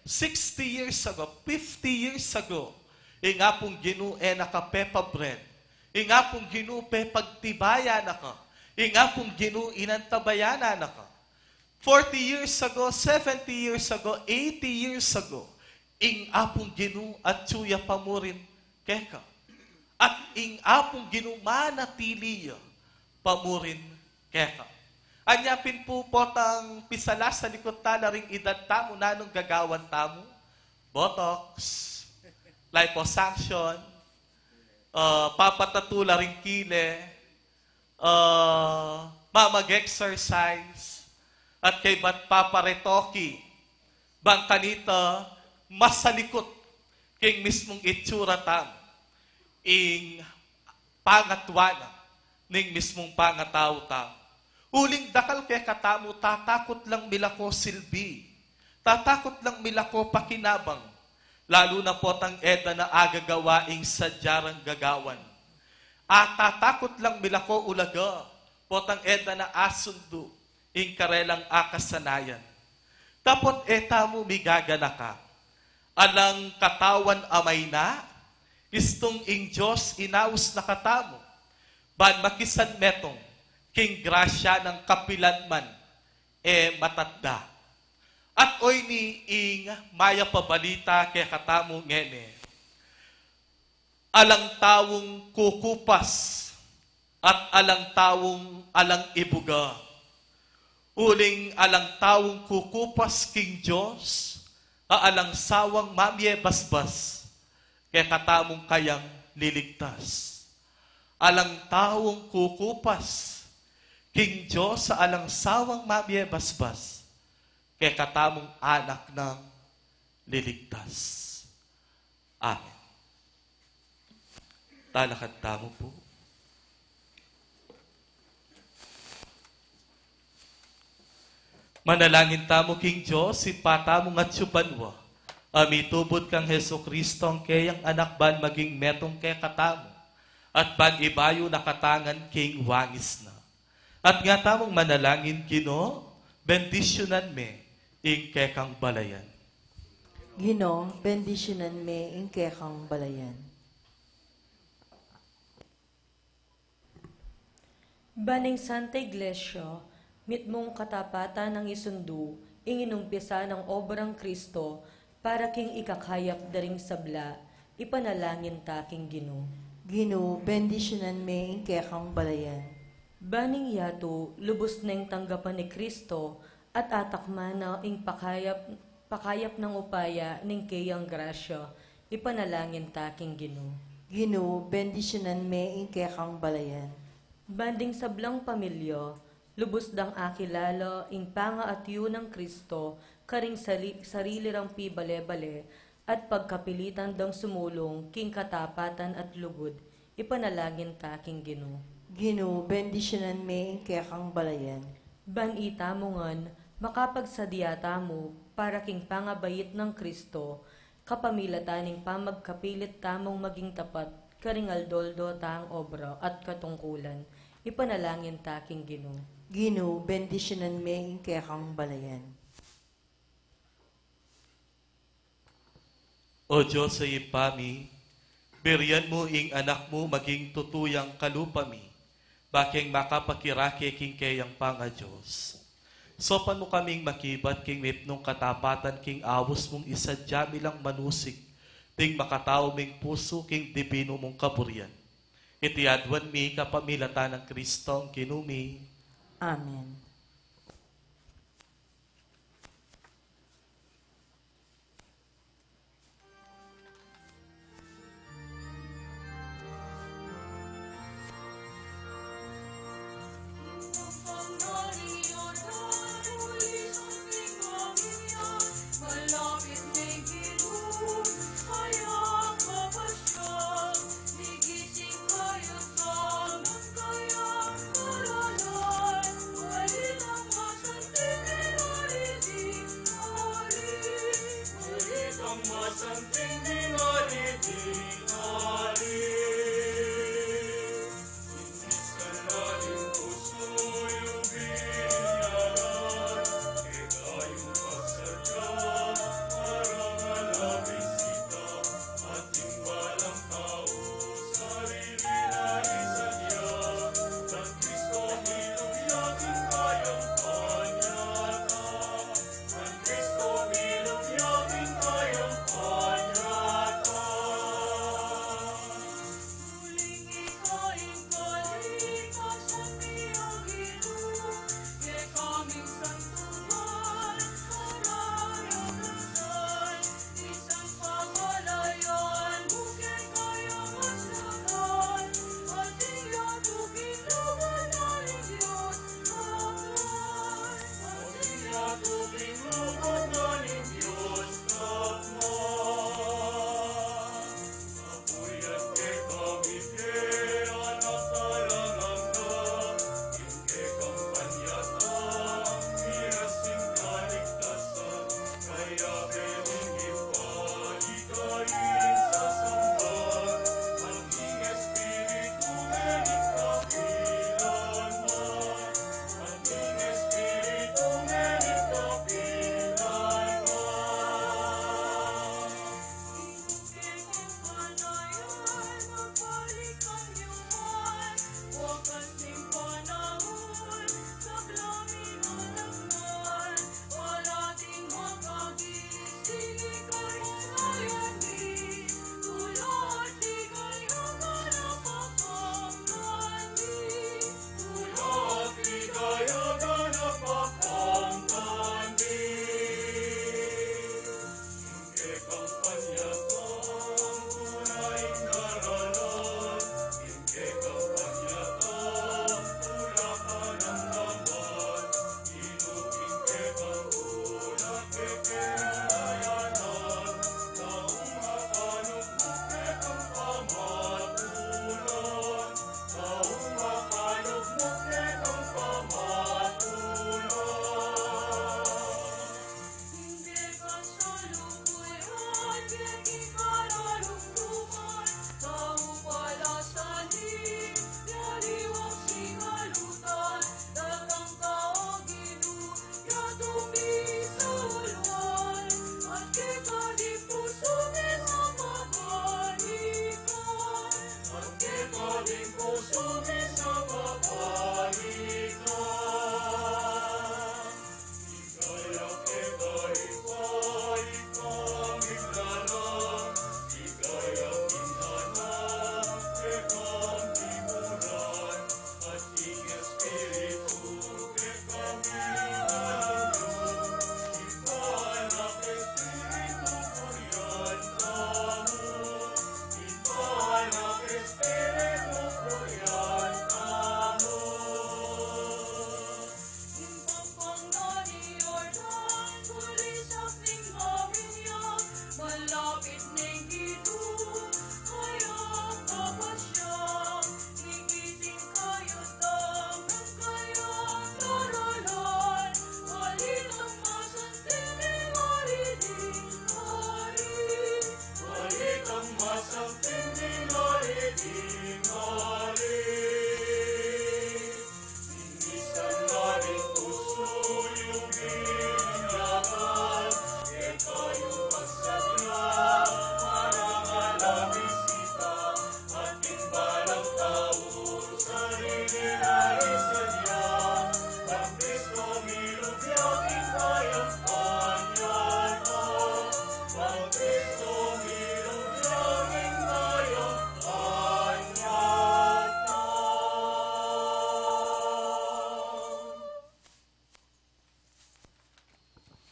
sixty years ago, fifty years ago, ing Apung Ginu e na ka pepabren, ing Apung Ginu pepagtibayan na ka, ing Apung Ginu inantabayanan na ka. Forty years ago, seventy years ago, eighty years ago, ing Apung Ginu atyu ya pa murin keka. At ing Apung Ginu manatili ya pa murin keka. Anya pin pu potang pisalasalikut ta la ring idad tamu, nanung gagawan tamu? Botox, liposuction, ah, papatatu la ring kile, ah, mamag-exercise, at kaybat paparetoki, bang kanita masalikut king mismung itsura tamu, ing pangatwa na ning mismung pangatau tamu. Uling dakal kekatamu, tatakut lang milako silbi, tatakut lang milako pakinabang, lalu na potang e da na agagawa ing sadya rang gagawan. At tatakut lang milako ulaga, potang e da na asundu ing karelang akasanayan. Dapot e tamu migaganaka. Alang katawan a mayna, istung ing Dios inaus na katamu, ban makisanmetung king grasya nang kapilan man e matatda. At oyni ing mayap a balita kekatamu ngeni. Alang taung kukupas at alang taung alang ibuga. Uling alang taung kukupas king Dios, a alang sawang mamie basbas, kekatamung kayang liligtas. Alang taung kukupas king Dios, a alang sawang mamie basbas, kekatamung anak nang liligtas. Amen. Talakad tamu pu. Manalangin tamu king Dios, Ibpa tamung atsu banua, a mitubud kang Jesucristo a keyang Anak ban maging metung kekatamu, at ban ibayu na katamu ngan king wangis na. At nga tamung manalangin, Ginu, bendisyunan me ing kekang balayan. Ginu, bendisyunan me ing kekang balayan. Ban ing Santa Iglesia, mitmung katapatan nang isundu ing inumpisa nang obrang Kristo para king ikakayap da ring sabla, ipanalangin ta king Ginu. Ginu, bendisyunan me ing kekang balayan. Ban ing yatu, lubus neng tanggapan i Kristo, at atakman na ing pakayap, pakayap nang upaya ning keyang grasya, ipanalangin ta king Ginu. Ginu, bendisyunan me ing kekang balayan. Ban ding sablang pamilya, lubus dang akilala ing pangaatyu nang Kristo karing sali-, sarili rang pibale-bale at pagkapilitan dang sumulung king katapatan at lugud, ipanalangin ta king Ginu. Ginu, bendisyunan me ing kekang balayan. Ban itamu ngan makapagsadya tamu para king pangabait nang Kristo, kapamilatan ning pamagkapilit tamung maging tapat karing aldo-aldo tang obra at katungkulan, ipanalangin ta king Ginu. Ginu, bendisyunan me ing kekang balayan. O Dios a Ibpa mi, birian mu ing Anak mu maging tutu yang kalupa mi, bakeng makapakirake king keyang pangaDios. Saupan mu kaming makibat king mipnung katapatan king aus mung isadya mi lang manusig ding makatau ming pusu king dibinu mung kaburian. Iti aduan mi kapamilatan nang Kristong Ginu mi. Amen.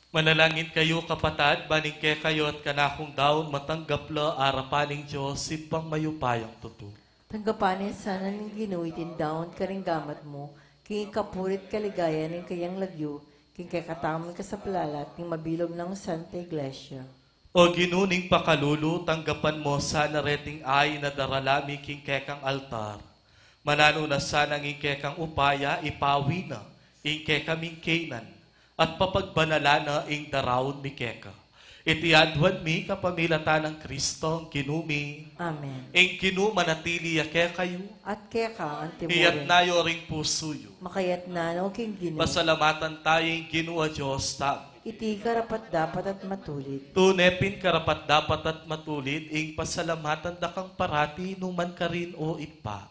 Manalangin kayu, kapatad, ban ing kekayu at kanakung daun matanggap la arapan ning Dios, Ibpang mayupayang tutu. Tanggapan na sana ning Ginu iting daun karing gamat mu, king ikapuri't kaligayan ning kayang lagyu, king kekatamung kasaplalan at ning mabilug nang Santa Iglesia. O Ginu ning pakalulu, tanggapan mu sana reting ain a darala mi king kekang altar. Mananu na sana ing kekang upaya, ipawi na ing kekaming kainan, at papagbanalan na ing daraun mi keka. Iti aduan mi kapamilatan nang Kristong Ginu mi. Amen. Ing Ginu manatili ya kekayu. At keka antimurin. Iyatna yu ring pusu yu. Makayatna no king Ginu. Pasalamatan tamu ing Ginu a Dios tamu. Iti karapat-dapat at matulid. Tune pin karapat-dapat at matulid ing pasalamatan da kang parati, nukarin man, O Ibpa,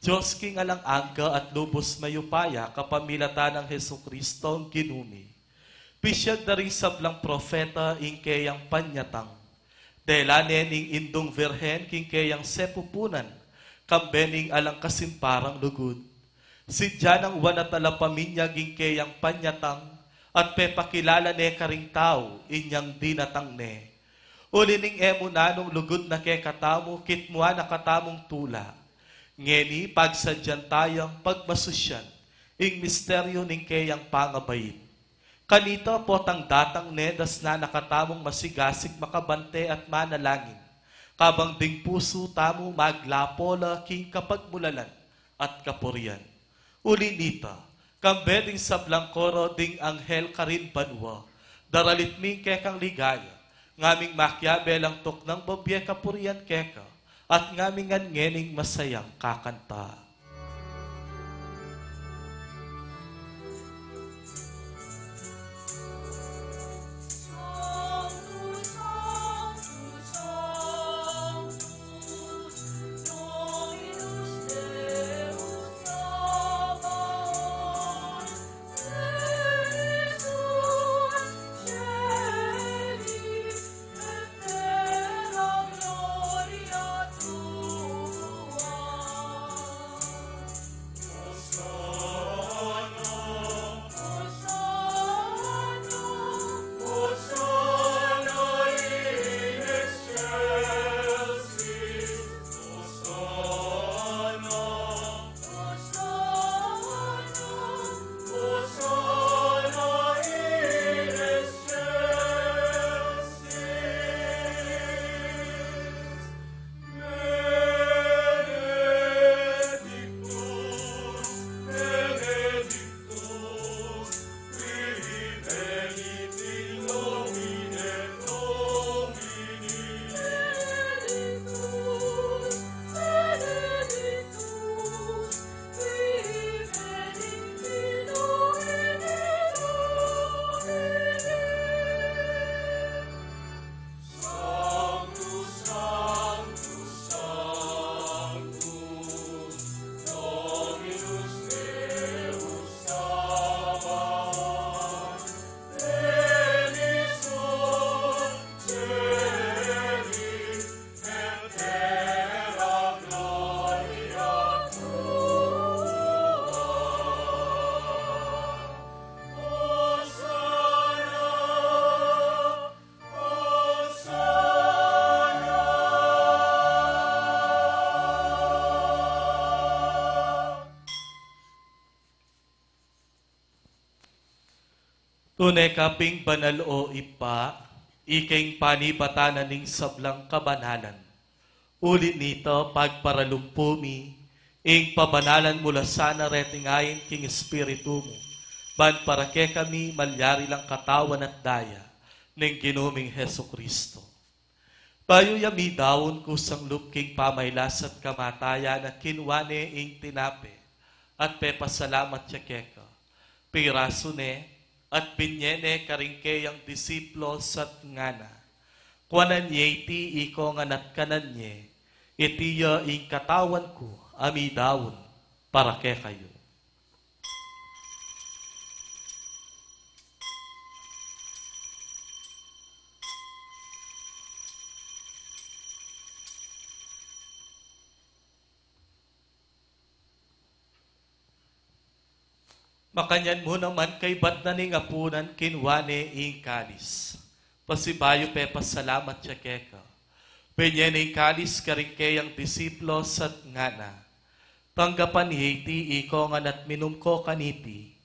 Dios king alang angga at lubus mayupaya, kapamilatan nang Jesucristong Ginu mi. Pisiag da ring sablang propeta ing keyang panyatang. Dela ne ning Indung Virgen king keyang sepupunan, kambe ning alang kasimparang lugud. Sidya nang wan a talapaminyag ing keyang panyatang, at pepakilala ne karing tau inyang dinatang ne. Uli ning e mu nanung lugud na kekatamu, kitmuan na katamung tula. Ngeni pagsadyan tayang pagmasusyan ing misteryu ning keyang pangabait. Kanita potang datang ne, dasnan na katamung masigasig makabante at manalangin, kabang ding pusu tamu maglapo la king kapagmulalan at kapurian. Uli nita, kambe ding sablang koro ding anghel karin banua, daralit mi ing kekang ligaya, ngaming makiabe lang tuknang bibie kapurian keka, at ngaming ngan ngening masayang kakanta. Tune ka pin banal, o Ibpa, ika ing panibatan na ning sablang kabanalan. Uli nita, pagparalumpu mi ing pabanalan mu la sana reting ain king Espiritu mu, ban para kekami malyari lang katawan at daya ning Ginu ming Jesucristo. Bayu ya midaun kusang lub king pamailas at kamatayan, a kinua ne ing tinape at pepasalamat ya keka, pirasu ne at binye ne karing keyang disipulus at ngana: Kuanan ye iti ikongan at kanan ye, iti ya ing katawan ku a midaun para kekayu. Makanyan mu naman kaybat na ning apunan, kinua ne ing kalis. Pasibayu pepasalamat ya keka. Binye ne ing kalis karing keyang disipulus at ngana: Tanggapan ye iti ikongan at minum ko kaniti.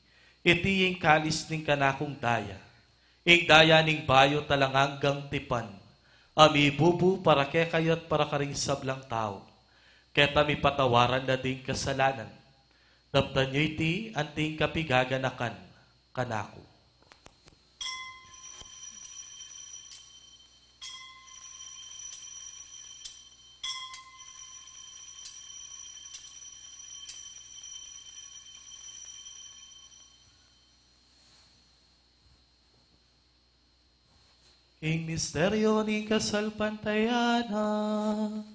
Iti ing kalis ning kanakung daya, ing daya ning bayu at alang anggang tipan, a mibubu para kekayu at para karing sablang tau, keta mipatawaran la ding kasalanan. Daptan yu iti anting kapigaganakan kanaku. Ing misteryu ning kasalpantayanan.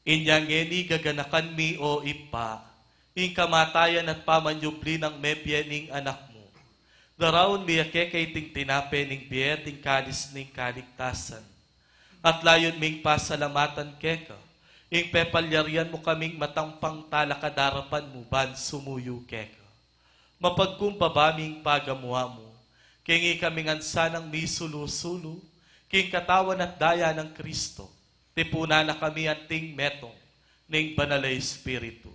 Inya ngeni gaganakan mi, o Ibpa, ing kamatayan at pamanyubli nang mebie ning Anak mu. Daraun mi ya keka iting tinape ning bie at ing kalis ning kaligtasan. At layun ming pasalamatan keka ing pepalyarian mu kaming matampang talakad arapan mu ban sumuyu keka. Mapagkumbaba ming pagamuan mu king ikami ngan sanang misulu-sulu king katawan at daya nang Kristo. Tipunan na kami anting metung ning Banal a Espiritu.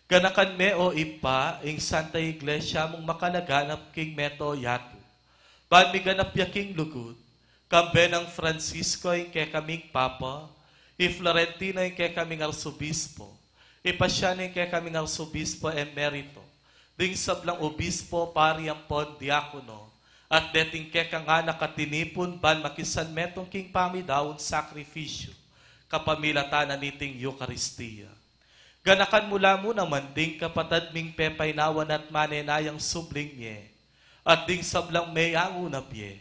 Ganakan me, o Ibpa, ing Santa Iglesia mung makalaganap king meto yatu, ban miganap ya king lugud, kambe nang Francisco ing kekaming Papa, i Florentino ing kekaming Arsobispo, i Pasiano ing kekaming Arsobispo Emerito, ding sablang obispo, pari ampon diakono, at deting kekang anak a tinipun ban makisanmetung king pamidaun sakrifisyu kapamilatan na niting Eukaristia. Ganakan mu la mu naman ding kapatad ming pepainawan at manenayang subling mie, at ding sablang meyangu na bie.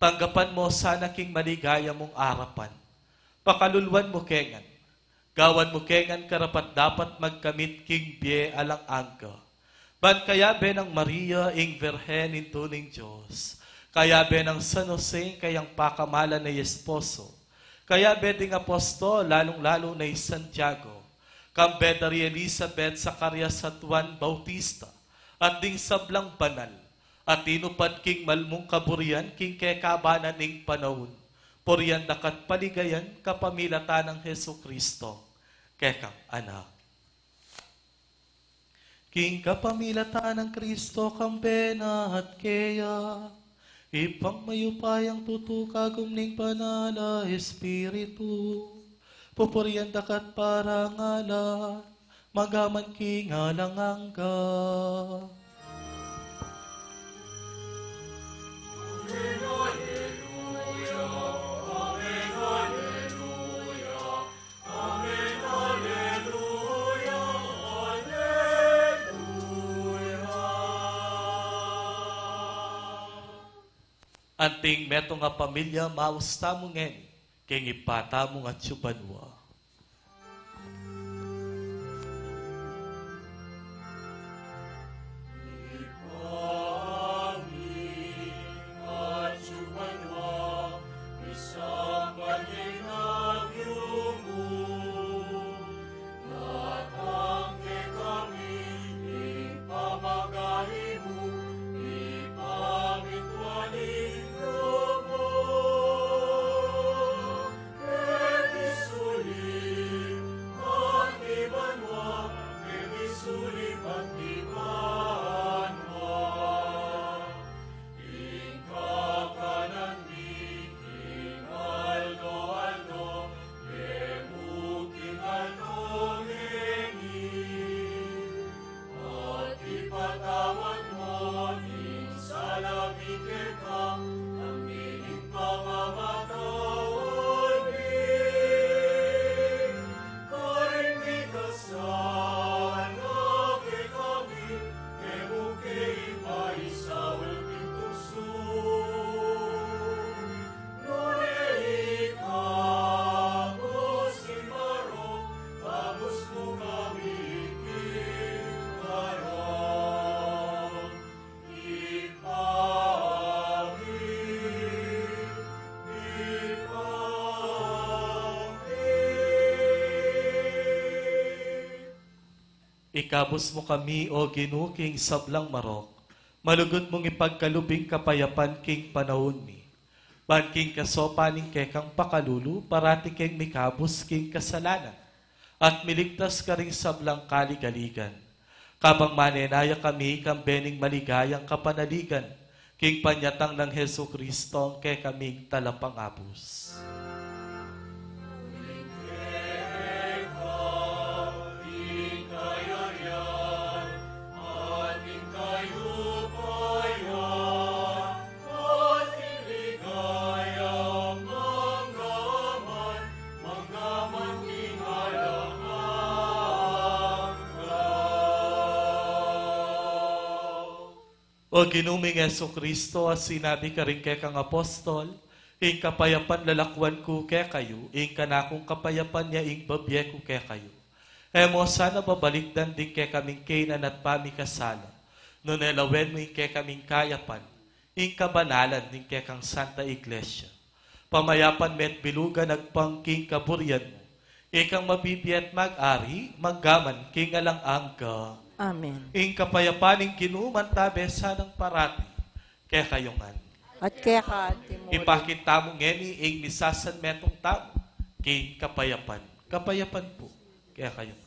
Tanggapan mu sana king maligaya mung arapan. Pakaluluan mu ke ngan, gawan mu ke ngan karapat-dapat magkamit king bie alang angga, ban kayabe nang Maria ing Virgen, Indu ning Dios, kayabe nang San Jose ing kayang pakamalan a esposo, kayabe ding apostol, lalung-lalu na i Santiago, kambe da ri Elizabeth, Zacarias at Juan Bautista, at ding sablang banal a tinupad king malmung kaburian king kekabanan ning panaun, purian da ka at paligayan kapamilatan nang Jesucristo, kekang Anak. King kapamilatan nang Kristo, kambe na at keya, Ibpang mayupayang tutu, kagum ning Banal a Espiritu, pupurian da ka at parangalan, magpaman king alang angga. Anting metung a pamilya, maus tamu ngeni king Ibpa tamung atsu banua. Ikabus mu kami, O Ginu, king sablang marok, malugud mung ipagkalub ing kapayapan king panaun mi. Ban king kasaupan ning kekang pakalulu, parati keng mikabus king kasalanan, at miligtas karing sablang kaligaligan. Kabang manenaya kami kang bening maligayang kapanaligan, king panyatang nang Jesucristo, ing kekaming Talapangabus. O Ginu ming Jesucristo, a sinabi karing kekang apostol, ing kapayapan lalakwan ku kekayu, ing kanakung kapayapan ya ing bibie ku kekayu. E mu sana babalikdan ding kekaming kainan at pamikasala, nune lawen mu ing kekaming kayapan, ing kabanalan ning kekang Santa Iglesia. Pamayapan me't bilugan agpang king kaburian mu, ikang mabibie at mag-ari, mangga man king alang angga. Amen. Ing kapayapan ning Ginu mantabe sanang parati kekayu ngan. At keka anti mu rin. Ipakit tamu ngeni ing misasanmetung tamu king kapayapan. Kapayapan pu kekayu ngan.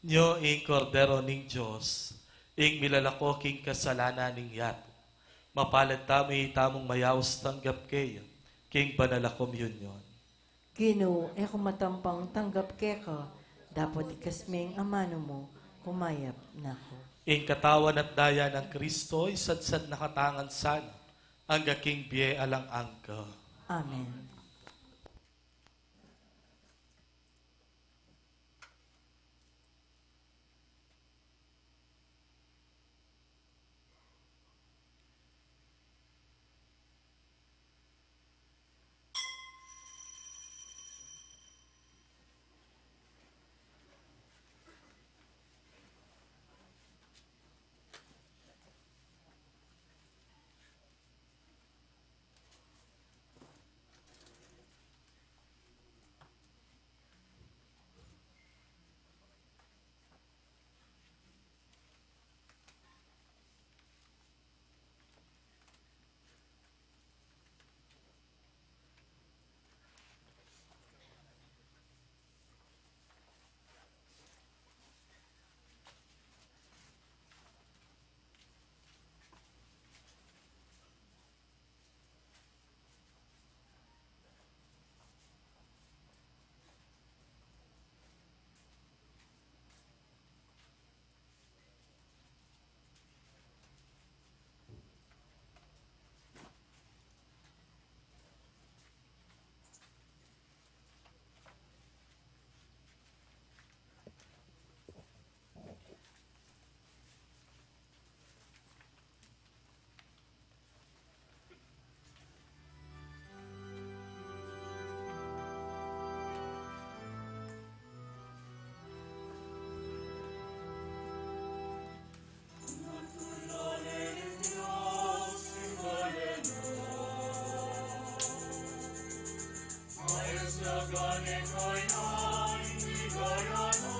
Nyo ing Kordero ning Dios, ing milalako king kasalanan ning yatu. Mapalad tamu itamung mayaus tanggap keya king banal a komunyon. Ginu, e ku matampang tanggap keka, dapot ikasming amanu mu, kumayap na ku. Ing katawan at daya nang Kristo, isadsad na katamu ngan sana, angga king bie alang angga. Amen. Mayap ya gani kaya ing ligaya na.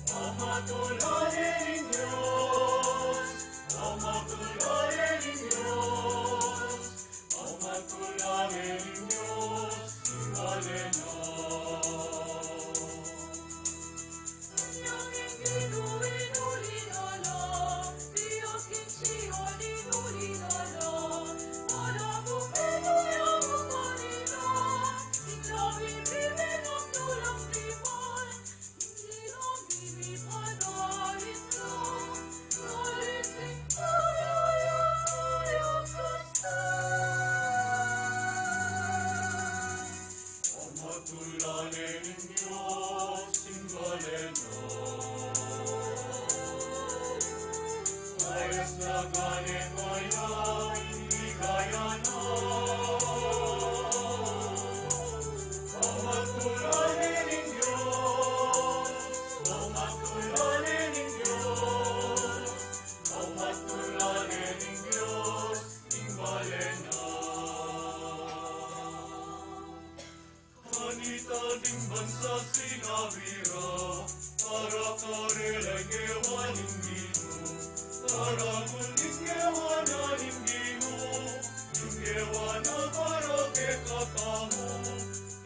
Pamamatulanan ning Dios, pamamatulanan ning Dios, pamamatulanan ning Dios, ing balen na. Pamamatulanan ning Dios, ing balen na. Mayap ya gani kaya ing ligaya na. Pamamatulanan ning Dios, pamamatulanan ning Dios, pamamatulanan ning Dios, ing balen na. Kanita ding bansa sinabi ra, para karela ing gewa ning Ginu, para gul ing gewa na ning Ginu, ing gewa na para kekatamu,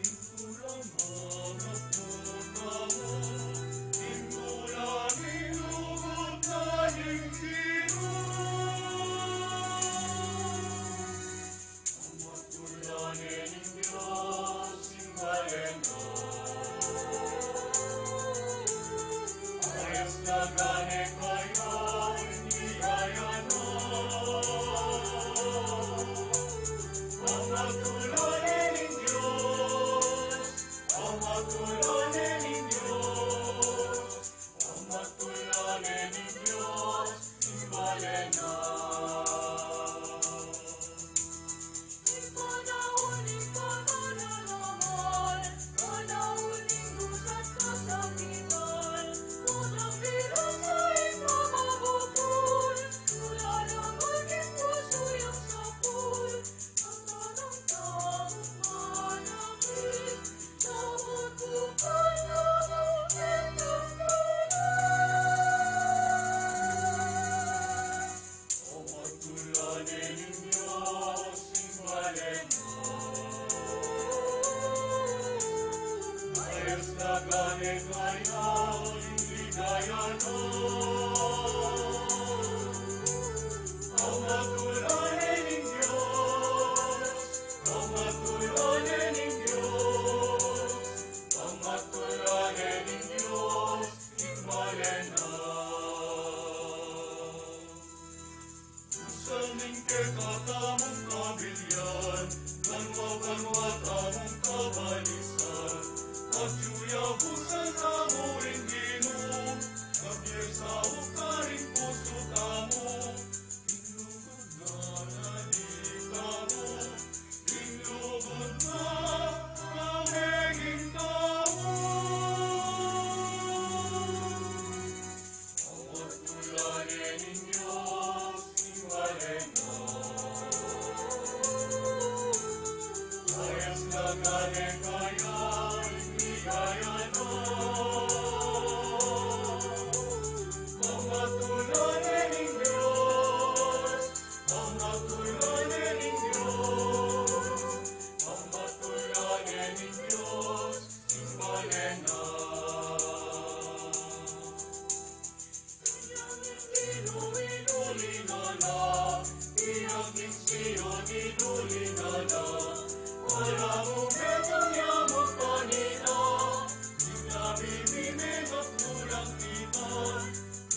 ing tulang mangaku tamu, ing tulang ing lugud na ning Ginu. Pamamatulanan ning Dios, ing balen na. Mayap ya gani kaya ing ligaya na. Pamamatulanan ning Dios, pamamatulanan ning Dios, pamamatulanan ning Dios, ing balen na. Ing panaun ning pagkalaman, panaun ning dusa't kasakitan, panaun ning pamabukul, tula na maging pusu yang sapul, ang tanang taong manakit, dapat bukan na maging. Pamamatulanan ning Dios, ing balen na. Mayap ya gani kaya ing ligaya na. Pamamatulanan ning Dios, pamamatulanan ning Dios, pamamatulanan ning Dios, ing balen na. Busal ning kekatamung kabilian, banua-banua tamung kabalisan, atyu ya busal tamu ing Ginu, kabie saup karing pusu tamu, ing lugud na nanu tamu, ing lugud na nanu tamu. Pamamatulanan ning Dios, ing balen na. Mayap ya gani kaya ing ligaya na. Pamamatulanan ning Dios, pamamatulanan ning Dios, pamamatulanan ning Dios, ing balen na. Tiyak ning Ginu, inuli na la, tiyak ning Sion, inuli na la, ala mu metung ya mu panina, sinabi mi metung tulang kita,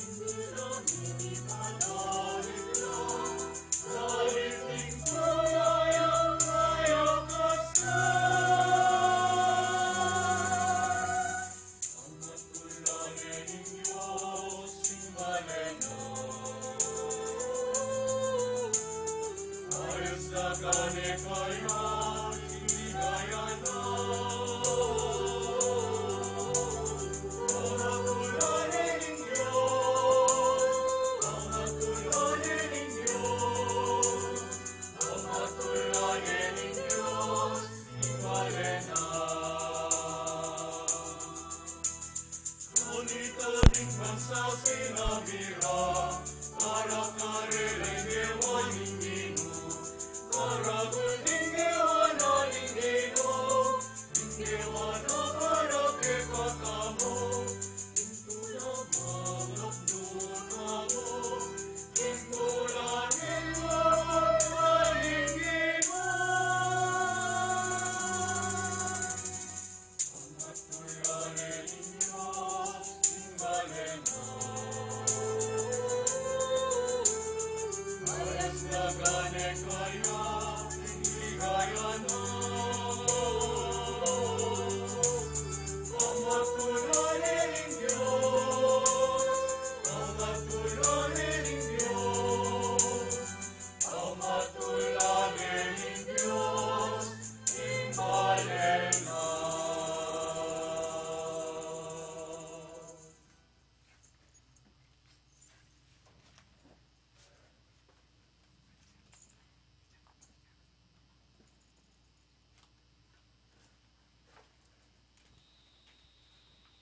ing tulang ini padalit la, dalit ning tulang yang mayakas na. Pamamatulanan ning Dios, ing balen na. Mayap ya gani kaya ing ligaya na. Pamamatulanan ning Dios, pamamatulanan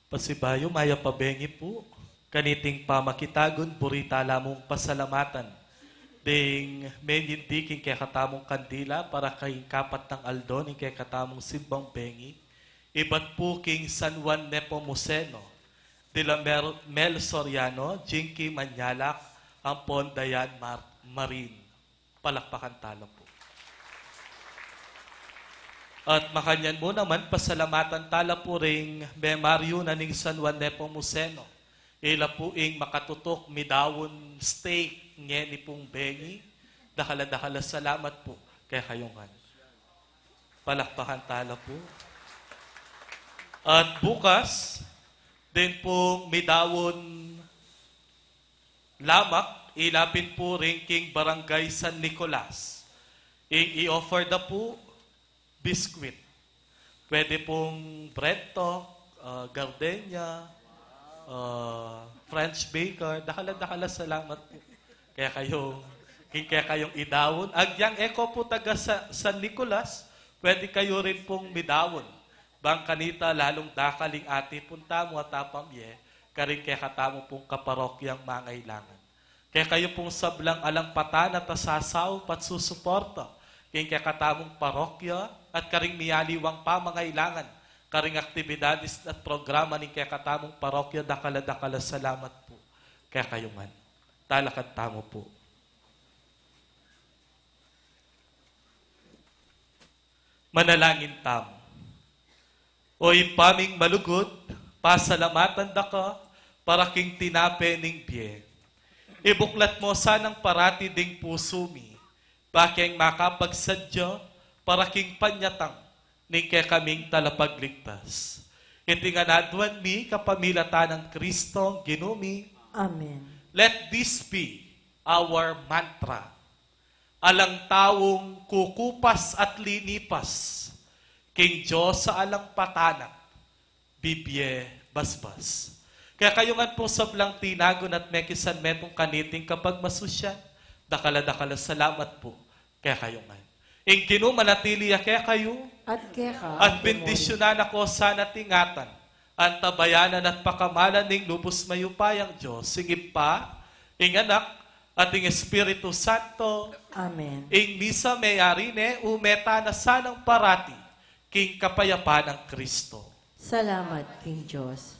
Pasibayu, mayap a bengi pu. Kaniting pamakitagun, buri tala mung pasalamatan ding menyindi king kekatamung kandila para king kapat nang aldo ning kekatamung simbang bengi. Ibat pu king San Juan Nepomuceno, de la Mer-, Mel Soriano, Jinky Mañalac, ampon Diane Mar-, Marin. Palakpakan tala pu. At makanyan mu naman, pasalamatan tala pu ring memaryu na ning San Juan Nepomuceno. Ila pu ing makatutuk midaun steak ngeni pung bengi. Dakal a dakal a salamat pu kekayu ngan. Palakpakan tala pu. At bukas, deng pung midaun lamak, ila pin pu ring king Barangay San Nicolas. Ing i-offer da pu, biscuit. Pwede pung bread to, ah, gardenia, ah, French baker. Dakal a dakal a salamat pu kekayung, king kekayung idaun. Agyang e ko pu taga Sa-, San Nicolas, pwede kayu rin pung midaun. Bang kanita lalung dakal ing atipun tamu at apamye karing kekatamu pung kaparokyang mangailangan. Kekayu pung sablang alang patanat a sasaup at susuporta king kekatamung parokya at karing miyaliwang pamangailangan karing aktibidades at programa ning kekatamung parokya, dakal a dakal a salamat pu kekayu ngan. Talakad tamu pu. Manalangin tamu. O Ibpa ming malugud, pasalamatan da ka para king tinape ning bie. Ibuklat mu sanang parati ding pusu mi, bakeng makapagsadya para king panyatang ning kekaming Talapagligtas. Iti ngan aduan mi kapamilatan nang Kristong Ginu mi. Amen. Let this be our mantra. Alang taung kukupas at linipas, king Dios a alang patanat, bibie basbas. Kekayu ngan pung sablang tinagun at mekisan metung kaniting kapagmasusyan, dakal a dakal a salamat pu kekayu ngan. Ing Ginu manatili ya kekayu. At keka. At bendisyunan na ko sana at ingatan, antabayanan at pakamalan ning lubus mayupayang Dios, ing Ibpa, ing Anak, at ing Espiritu Santo. Amen. Ing misa meyari ne, ume tana sanang parati king kapayapan nang Kristo. Salamat king Dios.